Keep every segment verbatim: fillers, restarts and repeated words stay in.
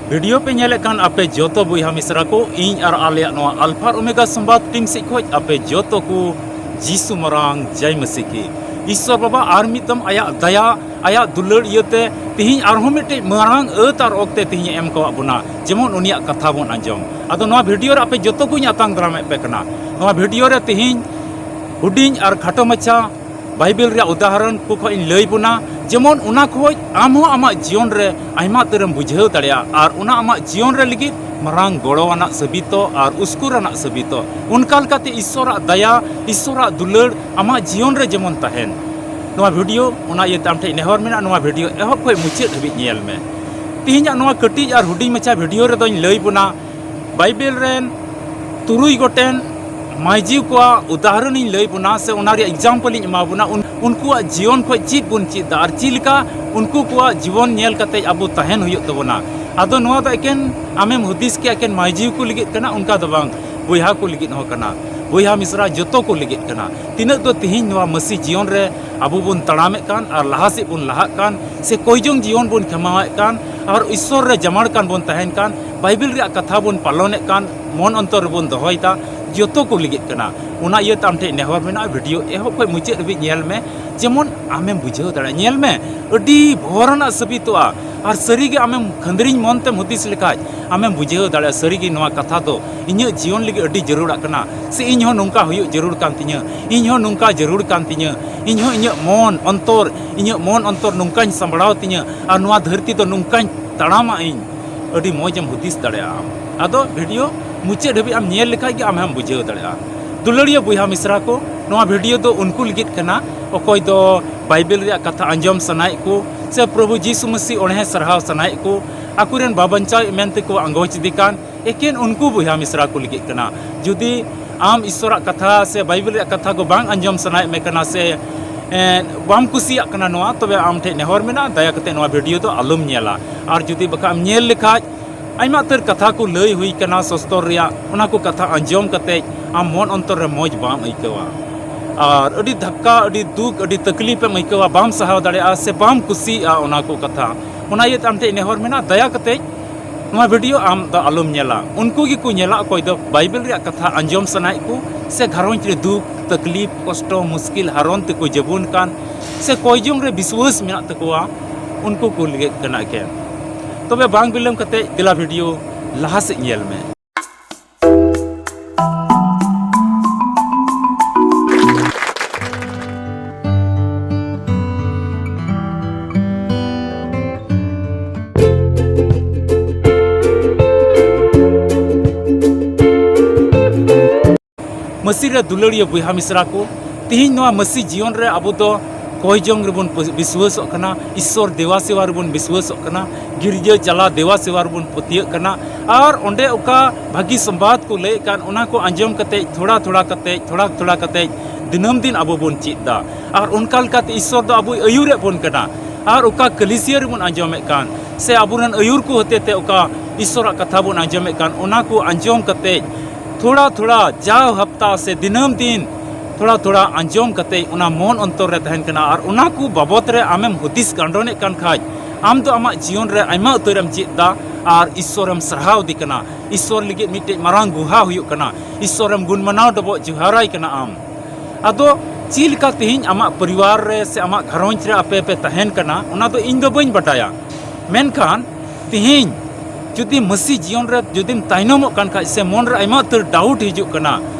Video ᱯᱮ ᱧᱮᱞᱮᱫ ᱠᱟᱱ ᱟᱯᱮ ᱡᱚᱛᱚ ᱵᱚᱭᱦᱟ ᱢᱤᱥᱨᱟ ᱠᱚ, ᱤᱧ ᱟᱨ ᱟᱞᱮᱭᱟᱜ ᱱᱚᱣᱟ ᱟᱞᱯᱷᱟ ᱟᱨ ᱳᱢᱮᱜᱟ ᱥᱚᱢᱵᱟᱫ ᱴᱤᱢ ᱥᱮᱫ ᱠᱷᱚᱱ ᱟᱯᱮ ᱡᱚᱛᱚ ᱠᱚ ᱡᱤᱥᱩ ᱢᱟᱨᱟᱝ ᱡᱟᱭ ᱢᱟᱹᱥᱤ ᱠᱤ᱾ ᱤᱥᱥᱚᱨ ᱵᱟᱵᱟ ᱟᱨ ᱢᱤᱫ ᱫᱚᱢ ᱟᱭᱟᱜ ᱫᱟᱭᱟ, ᱟᱭᱟᱜ ᱫᱩᱞᱟᱹᱲ ᱤᱭᱟᱹᱛᱮ ᱛᱤᱦᱤᱧ ᱟᱨᱦᱚᱸ ᱢᱤᱫᱴᱮᱡ ᱢᱟᱨᱟᱝ ᱟᱹᱛ ᱟᱨ ᱚᱠᱛᱮ ᱛᱤᱦᱤᱧ ᱮ ᱮᱢ ᱠᱟᱣᱟᱫ ᱵᱚᱱᱟ, ᱡᱮᱢᱚᱱ ᱩᱱᱤᱭᱟᱜ ᱠᱟᱛᱷᱟ ᱵᱚᱱ ᱟᱸᱡᱚᱢ᱾ ᱟᱫᱚ ᱱᱚᱣᱟ ᱵᱷᱤᱰᱤᱭᱳ ᱨᱮ ᱟᱯᱮ ᱡᱚᱛᱚ ᱠᱚᱧ ᱟᱛᱟᱝ ᱫᱟᱨᱟᱢᱮᱫ ᱯᱮ ᱠᱟᱱᱟ᱾ ᱱᱚᱣᱟ ᱵᱷᱤᱰᱤᱭᱳ ᱨᱮ ᱛᱤᱦᱤᱧ ᱦᱩᱰᱤᱧ ᱟᱨ ᱠᱷᱟᱴᱚ ᱢᱟᱪᱷᱟ ᱵᱟᱭᱵᱮᱞ ᱨᱮᱭᱟᱜ ᱩᱫᱟᱦᱚᱨᱚᱱ ᱠᱚ ᱠᱷᱚᱱ ᱤᱧ ᱞᱟᱹᱭ ᱵᱚᱱᱟ, ᱡᱮᱢᱚᱱ ᱚᱱᱟ ᱠᱷᱚᱱ ᱟᱢ ᱦᱚᱸ ᱟᱢᱟᱜ ᱡᱤᱭᱚᱱ ᱨᱮ ᱟᱭᱢᱟ ᱩᱛᱟᱹᱨᱮᱢ ᱵᱩᱡᱷᱟᱹᱣ ᱫᱟᱲᱮᱭᱟᱜᱼᱟ ᱟᱨ ᱚᱱᱟ ᱟᱢᱟᱜ ᱡᱤᱭᱚᱱ ᱨᱮ ᱞᱟᱹᱜᱤᱫ ᱢᱟᱨᱟᱝ ᱜᱚᱲᱚ ᱟᱱᱟᱜ ᱥᱟᱹᱵᱤᱛᱚᱜ ᱟᱨ ᱩᱥᱠᱩᱨ ᱟᱱᱟᱜ ᱥᱟᱹᱵᱤᱛᱚᱜ᱾ ᱚᱱᱠᱟ ᱞᱮᱠᱟᱛᱮ ᱤᱥᱥᱚᱨᱟᱜ ᱫᱟᱭᱟ, ᱤᱥᱥᱚᱨᱟᱜ ᱫᱩᱞᱟᱹᱲ ᱟᱢᱟᱜ ᱡᱤᱭᱚᱱ ᱨᱮ ᱡᱮᱢᱚᱱ ᱛᱟᱦᱮᱱ᱾ ᱱᱚᱣᱟ ᱵᱷᱤᱰᱤᱭᱳ, ᱚᱱᱟ ᱤᱭᱟᱹᱛᱮ ᱟᱢ ᱴᱷᱮᱱ ᱱᱮᱦᱚᱨ ᱢᱮᱱᱟᱜᱼᱟ, ᱱᱚᱣᱟ ᱵᱷᱤᱰᱤᱭᱳ ᱮᱦᱚᱵ ᱠᱷᱚᱱ ᱢᱩᱪᱟᱹᱫ ᱦᱟᱹᱵᱤᱡ ᱧᱮᱞ ᱢᱮ᱾ ᱛᱮᱦᱮᱧᱟᱜ ᱱᱚᱣᱟ ᱠᱟᱹᱴᱤᱡ ᱟᱨ ᱦᱩᱰᱤᱧ ᱢᱟᱪᱷᱟ ᱵᱷᱤᱰᱤᱭᱳ ᱨᱮᱫᱚᱧ ᱞᱟᱹᱭ ᱵᱚᱱᱟ ᱵᱟᱭᱵᱮᱞ ᱨᱮᱱ ᱛᱩᱨᱩᱭ ᱜᱚᱴᱮᱱ ᱢᱟᱹᱭᱡᱤ ᱠᱚᱣᱟᱜ ᱩᱫᱟᱦᱚᱨᱚᱱ ᱤᱧ ᱞᱟᱹᱭ ᱵᱚᱱᱟ, ᱥᱮ ᱚᱱᱟ ᱨᱮᱭᱟᱜ ᱮᱠᱡᱟᱢᱯᱚᱞ ᱤᱧ ᱮᱢᱟ ᱵᱚᱱᱟ᱾ ᱩᱱ-, ᱩᱱᱠᱩᱣᱟᱜ ᱡᱤᱭᱚᱱ ᱠᱷᱚᱱ ᱪᱮᱫ ᱵᱚᱱ ᱪᱮᱫ ᱫᱟ ᱟᱨ ᱪᱮᱫ ᱞᱮᱠᱟ ᱩᱱᱠᱩ ᱠᱚᱣᱟᱜ ᱡᱤᱵᱚᱱ ᱧᱮᱞ ᱠᱟᱛᱮ ᱟᱵᱚ ᱛᱟᱦᱮᱱ ᱦᱩᱭᱩᱜ ᱛᱟᱵᱚᱱᱟ᱾ ᱟᱫᱚ ᱱᱚᱣᱟ ᱫᱚ ᱮᱠᱮᱱ ᱟᱢᱮᱢ ᱦᱩᱫᱤᱥ ᱠᱮᱭᱟ ᱮᱠᱮᱱ ᱢᱟᱹᱭᱡᱤ ᱠᱚ ᱞᱟᱹᱜᱤᱫ ᱠᱟᱱᱟ, ᱚᱱᱠᱟ ᱫᱚ ᱵᱟᱝ, ᱵᱚᱭᱦᱟ ᱠᱚ ᱞᱟᱹᱜᱤᱫ ᱦᱚᱸ ᱠᱟᱱᱟ, ᱵᱚᱭᱦᱟ ᱢᱤᱥᱨᱟ ᱡᱚᱛᱚ ᱠᱚ ᱞᱟᱹᱜᱤᱫ ᱠᱟᱱᱟ᱾ ᱛᱤᱱᱟᱹᱜ ᱫᱚ ᱛᱮᱦᱮᱧ ᱱᱚᱣᱟ ᱢᱟᱹᱥᱤ ᱡᱤᱭᱚᱱ ᱨᱮ ᱟᱵᱚ ᱵᱚᱱ ᱛᱟᱲᱟᱢᱮᱫ ᱠᱟᱱ ᱟᱨ ᱞᱟᱦᱟ ᱥᱮᱫ ᱵᱚᱱ ᱞᱟᱦᱟᱜ ᱠᱟᱱ, ᱥᱮ ᱠᱚᱭᱡᱚᱝ ᱡᱤᱭᱚᱱ ᱵᱚᱱ ᱠᱷᱮᱢᱟᱣᱮᱫ ᱠᱟᱱ ᱟᱨ ᱤᱥᱥᱚᱨ ᱨᱮ ᱡᱟᱢᱟᱲ ᱠᱟᱱ ᱵᱚᱱ ᱛᱟᱦᱮᱱ ᱠᱟᱱ, ᱵᱟᱭᱵᱮᱞ ᱨᱮᱭᱟᱜ ᱠᱟᱛᱷᱟ ᱵᱚᱱ ᱯᱟᱞᱚᱱᱮᱫ ᱠᱟᱱ, ᱢᱚᱱ ᱚᱱᱛᱚᱨ ᱨᱮᱵᱚᱱ ᱫᱚᱦᱚᱭᱮᱫᱟ, ᱡᱚᱛᱚ ᱠᱚ ᱞᱟᱹᱜᱤᱫ ᱠᱟᱱᱟ᱾ ᱚᱱᱟ ᱤᱭᱟᱹᱛᱮ ᱟᱢ ᱴᱷᱮᱱ ᱱᱮᱦᱚᱨ ᱢᱮᱱᱟᱜᱼᱟ, ᱵᱷᱤᱰᱤᱭᱳ ᱮᱦᱚᱵ ᱠᱷᱚᱱ ᱢᱩᱪᱟᱹᱫ ᱦᱟᱹᱵᱤᱡ ᱧᱮᱞ ᱢᱮ, ᱡᱮᱢᱚᱱ ᱟᱢᱮᱢ ᱵᱩᱡᱷᱟᱹᱣ ᱫᱟᱲᱮᱭᱟᱜᱼᱟ᱾ ᱧᱮᱞ ᱢᱮ, ᱟᱹᱰᱤ ᱵᱚᱦᱚᱨ ᱟᱱᱟᱜ ᱥᱟᱹᱵᱤᱛᱚᱜᱼᱟ᱾ ᱟᱨ ᱥᱟᱹᱨᱤᱜᱮ ᱟᱢᱮᱢ ᱠᱷᱟᱹᱱᱫᱽᱨᱤᱧ ᱢᱚᱱ ᱛᱮᱢ ᱦᱩᱫᱤᱥ ᱞᱮᱠᱷᱟᱡ, ᱟᱢᱮᱢ ᱵᱩᱡᱷᱟᱹᱣ ᱫᱟᱲᱮᱭᱟᱜᱼᱟ, ᱥᱟᱹᱨᱤᱜᱮ ᱱᱚᱣᱟ ᱠᱟᱛᱷᱟ ᱫᱚ ᱤᱧᱟᱹᱜ ᱡᱤᱭᱚᱱ ᱞᱟᱹᱜᱤᱫ ᱟᱹᱰᱤ ᱡᱟᱹᱨᱩᱲᱟᱜ ᱠᱟᱱᱟ, ᱥᱮ ᱤᱧ ᱦᱚᱸ ᱱᱚᱝᱠᱟ ᱦᱩᱭᱩᱜ ᱡᱟᱹᱨᱩᱲ ᱠᱟᱱ ᱛᱤᱧᱟᱹ, ᱤᱧ ᱦᱚᱸ ᱱᱚᱝᱠᱟ ᱡᱟᱹᱨᱩᱲ ᱠᱟᱱ ᱛᱤᱧᱟᱹ, ᱤᱧ ᱦᱚᱸ ᱤᱧᱟᱹᱜ ᱢᱚᱱ ᱚᱱᱛᱚᱨ, ᱤᱧᱟᱹᱜ ᱢᱚᱱ ᱚᱱᱛᱚᱨ ᱱᱚᱝᱠᱟᱧ ᱥᱟᱢᱵᱲᱟᱣ ᱛᱤᱧᱟᱹ ᱟᱨ ᱱᱚᱣᱟ ᱫᱷᱟᱹᱨᱛᱤ ᱫᱚ ᱱᱚᱝᱠᱟᱧ ᱛᱟᱲᱟᱢᱟ ᱤᱧ᱾ ᱟᱹᱰᱤ ᱢᱚᱡᱽ ᱮᱢ ᱦᱩᱫᱤᱥ ᱫᱟᱲᱮᱭᱟᱜᱼᱟ ᱟᱢ᱾ ᱟᱫᱚ ᱵᱷᱤᱰᱤᱭᱳ ᱢᱩᱪᱟᱹᱫ ᱦᱟᱹᱵᱤᱡ ᱟᱢ ᱧᱮᱞ ᱞᱮᱠᱷᱟᱡ ᱜᱮ ᱟᱢ ᱦᱚᱸᱢ ᱵᱩᱡᱷᱟᱹᱣ ᱫᱟᱲᱮᱭᱟᱜᱼᱟ᱾ ᱫᱩᱞᱟᱹᱲᱤᱭᱟᱹ ᱵᱚᱭᱦᱟ ᱢᱤᱥᱨᱟ ᱠᱚ, ᱱᱚᱣᱟ ᱵᱷᱤᱰᱤᱭᱳ ᱫᱚ ᱩᱱᱠᱩ ᱞᱟᱹᱜᱤᱫ ᱠᱟᱱᱟ, ᱚᱠᱚᱭ ᱫᱚ ᱵᱟᱭᱵᱮᱞ ᱨᱮᱭᱟᱜ ᱠᱟᱛᱷᱟ ᱟᱸᱡᱚᱢ ᱥᱟᱱᱟᱭᱮᱫ ᱠᱚ, ᱥᱮ ᱯᱨᱚᱵᱷᱩ ᱡᱤᱥᱩ ᱢᱟᱹᱥᱤ ᱚᱬᱦᱮ ᱥᱟᱨᱦᱟᱣ ᱥᱟᱱᱟᱭᱮᱫ ᱠᱚ, ᱟᱠᱚᱨᱮᱱ ᱵᱟᱵᱟᱧᱪᱟᱣ ᱢᱮᱱ ᱛᱮᱠᱚ ᱟᱸᱜᱚᱪ ᱤᱫᱤ ᱠᱟᱱ, ᱮᱠᱮᱱ ᱩᱱᱠᱩ ᱵᱚᱭᱦᱟ ᱢᱤᱥᱨᱟ ᱠᱚ ᱞᱟᱹᱜᱤᱫ ᱠᱟᱱᱟ᱾ ᱡᱩᱫᱤ ᱟᱢ ᱤᱥᱥᱚᱨᱟᱜ ᱠᱟᱛᱷᱟ ᱥᱮ ᱵᱟᱭᱵᱮᱞ ᱨᱮᱭᱟᱜ ᱠᱟᱛᱷᱟ ᱠᱚ ᱵᱟᱝ ᱟᱸᱡᱚᱢ ᱥᱟᱱᱟᱭᱮᱫ ᱢᱮ ᱠᱟᱱᱟ, ᱥᱮ, ᱮ, ᱵᱟᱢ ᱠᱩᱥᱤᱭᱟᱜ ᱠᱟᱱᱟ ᱱᱚᱣᱟ, ᱛᱚᱵᱮ ᱟᱢ ᱴᱷᱮᱱ ᱱᱮᱦᱚᱨ ᱢᱮᱱᱟᱜᱼᱟ, ᱫᱟᱭᱟ ᱠᱟᱛᱮ ᱱᱚᱣᱟ ᱵᱷᱤᱰᱤᱭᱳ ᱫᱚ ᱟᱞᱚᱢ ᱧᱮᱞᱟ᱾ ᱟᱨ ᱡᱩᱫᱤ ᱵᱟᱠᱷᱟᱡ ᱮᱢ ᱧᱮᱞ ᱞᱮᱠᱷᱟᱡ, ᱟᱭᱢᱟ ᱩᱛᱟᱹᱨ ᱠᱟᱛᱷᱟ ᱠᱚ ᱞᱟᱹᱭ ᱦᱩᱭ ᱠᱟᱱᱟ ᱥᱚᱥᱛᱚᱨ ᱨᱮᱭᱟᱜ, ᱚᱱᱟ ᱠᱚ ᱠᱟᱛᱷᱟ ᱟᱸᱡᱚᱢ ᱠᱟᱛᱮ ᱟᱢ ᱢᱚᱱ ᱚᱱᱛᱚᱨ ᱨᱮ ᱢᱚᱡᱽ ᱵᱟᱢ ᱟᱹᱭᱠᱟᱹᱣᱟ᱾ ᱟᱨ ᱟᱹᱰᱤ ᱫᱷᱟᱠᱠᱟ, ᱟᱹᱰᱤ ᱫᱩᱠ, ᱟᱹᱰᱤ ᱛᱟᱠᱞᱤᱯ ᱮᱢ ᱟᱹᱭᱠᱟᱹᱣᱟ, ᱵᱟᱢ ᱥᱟᱦᱟᱣ ᱫᱟᱲᱮᱭᱟᱜᱼᱟ ᱥᱮ ᱵᱟᱢ ᱠᱩᱥᱤᱭᱟᱜᱼᱟ ᱚᱱᱟ ᱠᱚ ᱠᱟᱛᱷᱟ᱾ ᱚᱱᱟ ᱤᱭᱟᱹᱛᱮ ᱟᱢ ᱴᱷᱮᱱ ᱱᱮᱦᱚᱨ ᱢᱮᱱᱟᱜᱼᱟ, ᱫᱟᱭᱟ ᱠᱟᱛᱮ ᱱᱚᱣᱟ ᱵᱷᱤᱰᱤᱭᱳ ᱟᱢ ᱫᱚ ᱟᱞᱚᱢ ᱧᱮᱞᱟ᱾ ᱩᱱᱠᱩ ᱜᱮᱠᱚ ᱧᱮᱞᱟ ᱚᱠᱚᱭ ᱫᱚ ᱵᱟᱭᱵᱮᱞ ᱨᱮᱭᱟᱜ ᱠᱟᱛᱷᱟ ᱟᱸᱡᱚᱢ ᱥᱟᱱᱟᱭᱮᱫ ᱠᱚ, ᱥᱮ ᱜᱷᱟᱨᱚᱸᱡᱽ ᱨᱮ ᱫᱩᱠ, ᱛᱟᱠᱞᱤᱯ, ᱠᱚᱥᱴᱚ, ᱢᱩᱥᱠᱤᱞ, ᱦᱟᱨᱚᱱ ᱛᱮᱠᱚ ᱡᱟᱹᱵᱩᱱ ᱠᱟᱱ, ᱥᱮ ᱠᱚᱭ ᱡᱚᱝ ᱨᱮ ᱵᱤᱥᱣᱟᱹᱥ ᱢᱮᱱᱟᱜ ᱛᱟᱠᱚᱣᱟ, ᱩᱱᱠᱩ ᱠᱚ ᱞᱟᱹᱜᱤᱫ ᱠᱟᱱᱟ ᱮᱠᱮᱱ᱾ ᱛᱚᱵᱮ ᱵᱟᱝ ᱵᱤᱞᱚᱢ ᱠᱟᱛᱮ ᱫᱮᱞᱟ ᱵᱷᱤᱰᱤᱭᱳ ᱞᱟᱦᱟ ᱥᱮᱫ ᱧᱮᱞ ᱢᱮ᱾ ᱢᱟᱹᱥᱤ ᱨᱮ ᱫᱩᱞᱟᱹᱲᱤᱭᱟᱹ ᱵᱚᱭᱦᱟ ᱢᱤᱥᱨᱟ ᱠᱚ, ᱛᱤᱦᱤᱧ ᱱᱚᱣᱟ ᱢᱟᱹᱥᱤ ᱡᱤᱭᱚᱱ ᱨᱮ ᱟᱵᱚ ᱫᱚ ᱠᱚᱭ ᱡᱚᱝ ᱨᱮᱵᱚᱱ ᱯᱟᱹ-, ᱵᱤᱥᱣᱟᱹᱥᱚᱜ ᱠᱟᱱᱟ, ᱤᱥᱥᱚᱨ ᱫᱮᱣᱟ ᱥᱮᱣᱟ ᱨᱮᱵᱚᱱ ᱵᱤᱥᱣᱟᱹᱥᱚᱜ ᱠᱟᱱᱟ, ᱜᱤᱨᱡᱟᱹ ᱪᱟᱞᱟᱣ ᱫᱮᱣᱟ ᱥᱮᱣᱟ ᱨᱮᱵᱚᱱ ᱯᱟᱹᱛᱭᱟᱹᱜ ᱠᱟᱱᱟ, ᱟᱨ ᱚᱸᱰᱮ ᱚᱠᱟ ᱵᱷᱟᱹᱜᱤ ᱥᱚᱢᱵᱟᱫ ᱠᱚ ᱞᱟᱹᱭᱮᱫ ᱠᱟᱱ, ᱚᱱᱟ ᱠᱚ ᱟᱸᱡᱚᱢ ᱠᱟᱛᱮ ᱛᱷᱚᱲᱟ ᱛᱷᱚᱲᱟ ᱠᱟᱛᱮ, ᱛᱷᱚᱲᱟ ᱛᱷᱚᱲᱟ ᱠᱟᱛᱮ ᱫᱤᱱᱟᱹᱢ ᱫᱤᱱ ᱟᱵᱚ ᱵᱚᱱ ᱪᱮᱫ ᱮᱫᱟ᱾ ᱟᱨ ᱚᱱᱠᱟ ᱞᱮᱠᱟᱛᱮ ᱤᱥᱥᱚᱨ ᱫᱚ ᱟᱵᱚᱭ ᱟᱹᱭᱩᱨᱮᱫ ᱵᱚᱱ ᱠᱟᱱᱟ᱾ ᱟᱨ ᱚᱠᱟ ᱠᱟᱹᱞᱤᱥᱤᱭᱟᱹ ᱨᱮᱵᱚᱱ ᱟᱸᱡᱚᱢᱮᱫ ᱠᱟᱱ, ᱥᱮ ᱟᱵᱚᱨᱮᱱ ᱟᱹᱭᱩᱨ ᱠᱚ ᱦᱚᱛᱮᱛᱮ ᱚᱠᱟ ᱤᱥᱥᱚᱨᱟᱜ ᱠᱟᱛᱷᱟ ᱵᱚᱱ ᱟᱸᱡᱚᱢᱮᱫ ᱠᱟᱱ, ᱚᱱᱟ ᱠᱚ ᱟᱸᱡᱚᱢ ᱠᱟᱛᱮ ᱛᱷᱚᱲᱟ ᱛᱷᱚᱲᱟ ᱡᱟᱣ ᱦᱟᱯᱛᱟ ᱥᱮ ᱫᱤᱱᱟᱹᱢ ᱫᱤᱱ ᱛᱷᱚᱲᱟ ᱛᱷᱚᱲᱟ ᱟᱸᱡᱚᱢ ᱠᱟᱛᱮ ᱚᱱᱟ ᱢᱚᱱ ᱚᱱᱛᱚᱨ ᱨᱮ ᱛᱟᱦᱮᱱ ᱠᱟᱱᱟ᱾ ᱟᱨ ᱚᱱᱟ ᱠᱚ ᱵᱟᱵᱚᱛ ᱨᱮ ᱟᱢᱮᱢ ᱦᱩᱫᱤᱥ ᱜᱟᱱᱰᱚᱱᱮᱫ ᱠᱟᱱ ᱠᱷᱟᱡ, ᱟᱢ ᱫᱚ ᱟᱢᱟᱜ ᱡᱤᱭᱚᱱ ᱨᱮ ᱟᱭᱢᱟ ᱩᱛᱟᱹᱨᱮᱢ ᱪᱮᱫ ᱮᱫᱟ ᱟᱨ ᱤᱥᱥᱚᱨᱮᱢ ᱥᱟᱨᱦᱟᱣ ᱮᱫᱮ ᱠᱟᱱᱟ᱾ ᱤᱥᱥᱚᱨ ᱞᱟᱹᱜᱤᱫ ᱢᱤᱫᱴᱮᱡ ᱢᱟᱨᱟᱝ ᱜᱩᱦᱟ ᱦᱩᱭᱩᱜ ᱠᱟᱱᱟ᱾ ᱤᱥᱥᱚᱨᱮᱢ ᱜᱩᱱ ᱢᱟᱱᱟᱣ ᱰᱚᱵᱚᱜ ᱡᱚᱦᱟᱨᱟᱭ ᱠᱟᱱᱟ ᱟᱢ᱾ ᱟᱫᱚ ᱪᱮᱫ ᱞᱮᱠᱟ ᱛᱮᱦᱮᱧ ᱟᱢᱟᱜ ᱯᱚᱨᱤᱵᱟᱨ ᱨᱮ ᱥᱮ ᱟᱢᱟᱜ ᱜᱷᱟᱨᱚᱸᱡᱽ ᱨᱮ ᱟᱯᱮ ᱯᱮ ᱛᱟᱦᱮᱱ ᱠᱟᱱᱟ, ᱚᱱᱟ ᱫᱚ ᱤᱧ ᱫᱚ ᱵᱟᱹᱧ ᱵᱟᱰᱟᱭᱟ᱾ ᱢᱮᱱᱠᱷᱟᱱ ᱛᱮᱦᱮᱧ ᱡᱩᱫᱤ ᱢᱟᱹᱥᱤ ᱡᱤᱭᱚᱱ ᱨᱮ ᱡᱩᱫᱤᱢ ᱛᱟᱭᱱᱚᱢᱚᱜ ᱠᱟᱱ ᱠᱷᱟᱡ, ᱥᱮ ᱢᱚᱱ ᱨᱮ ᱟᱭᱢᱟ ᱩᱛᱟᱹᱨ ᱰᱟᱣᱩᱴ ᱦᱤᱡᱩᱜ ᱠᱟᱱᱟ,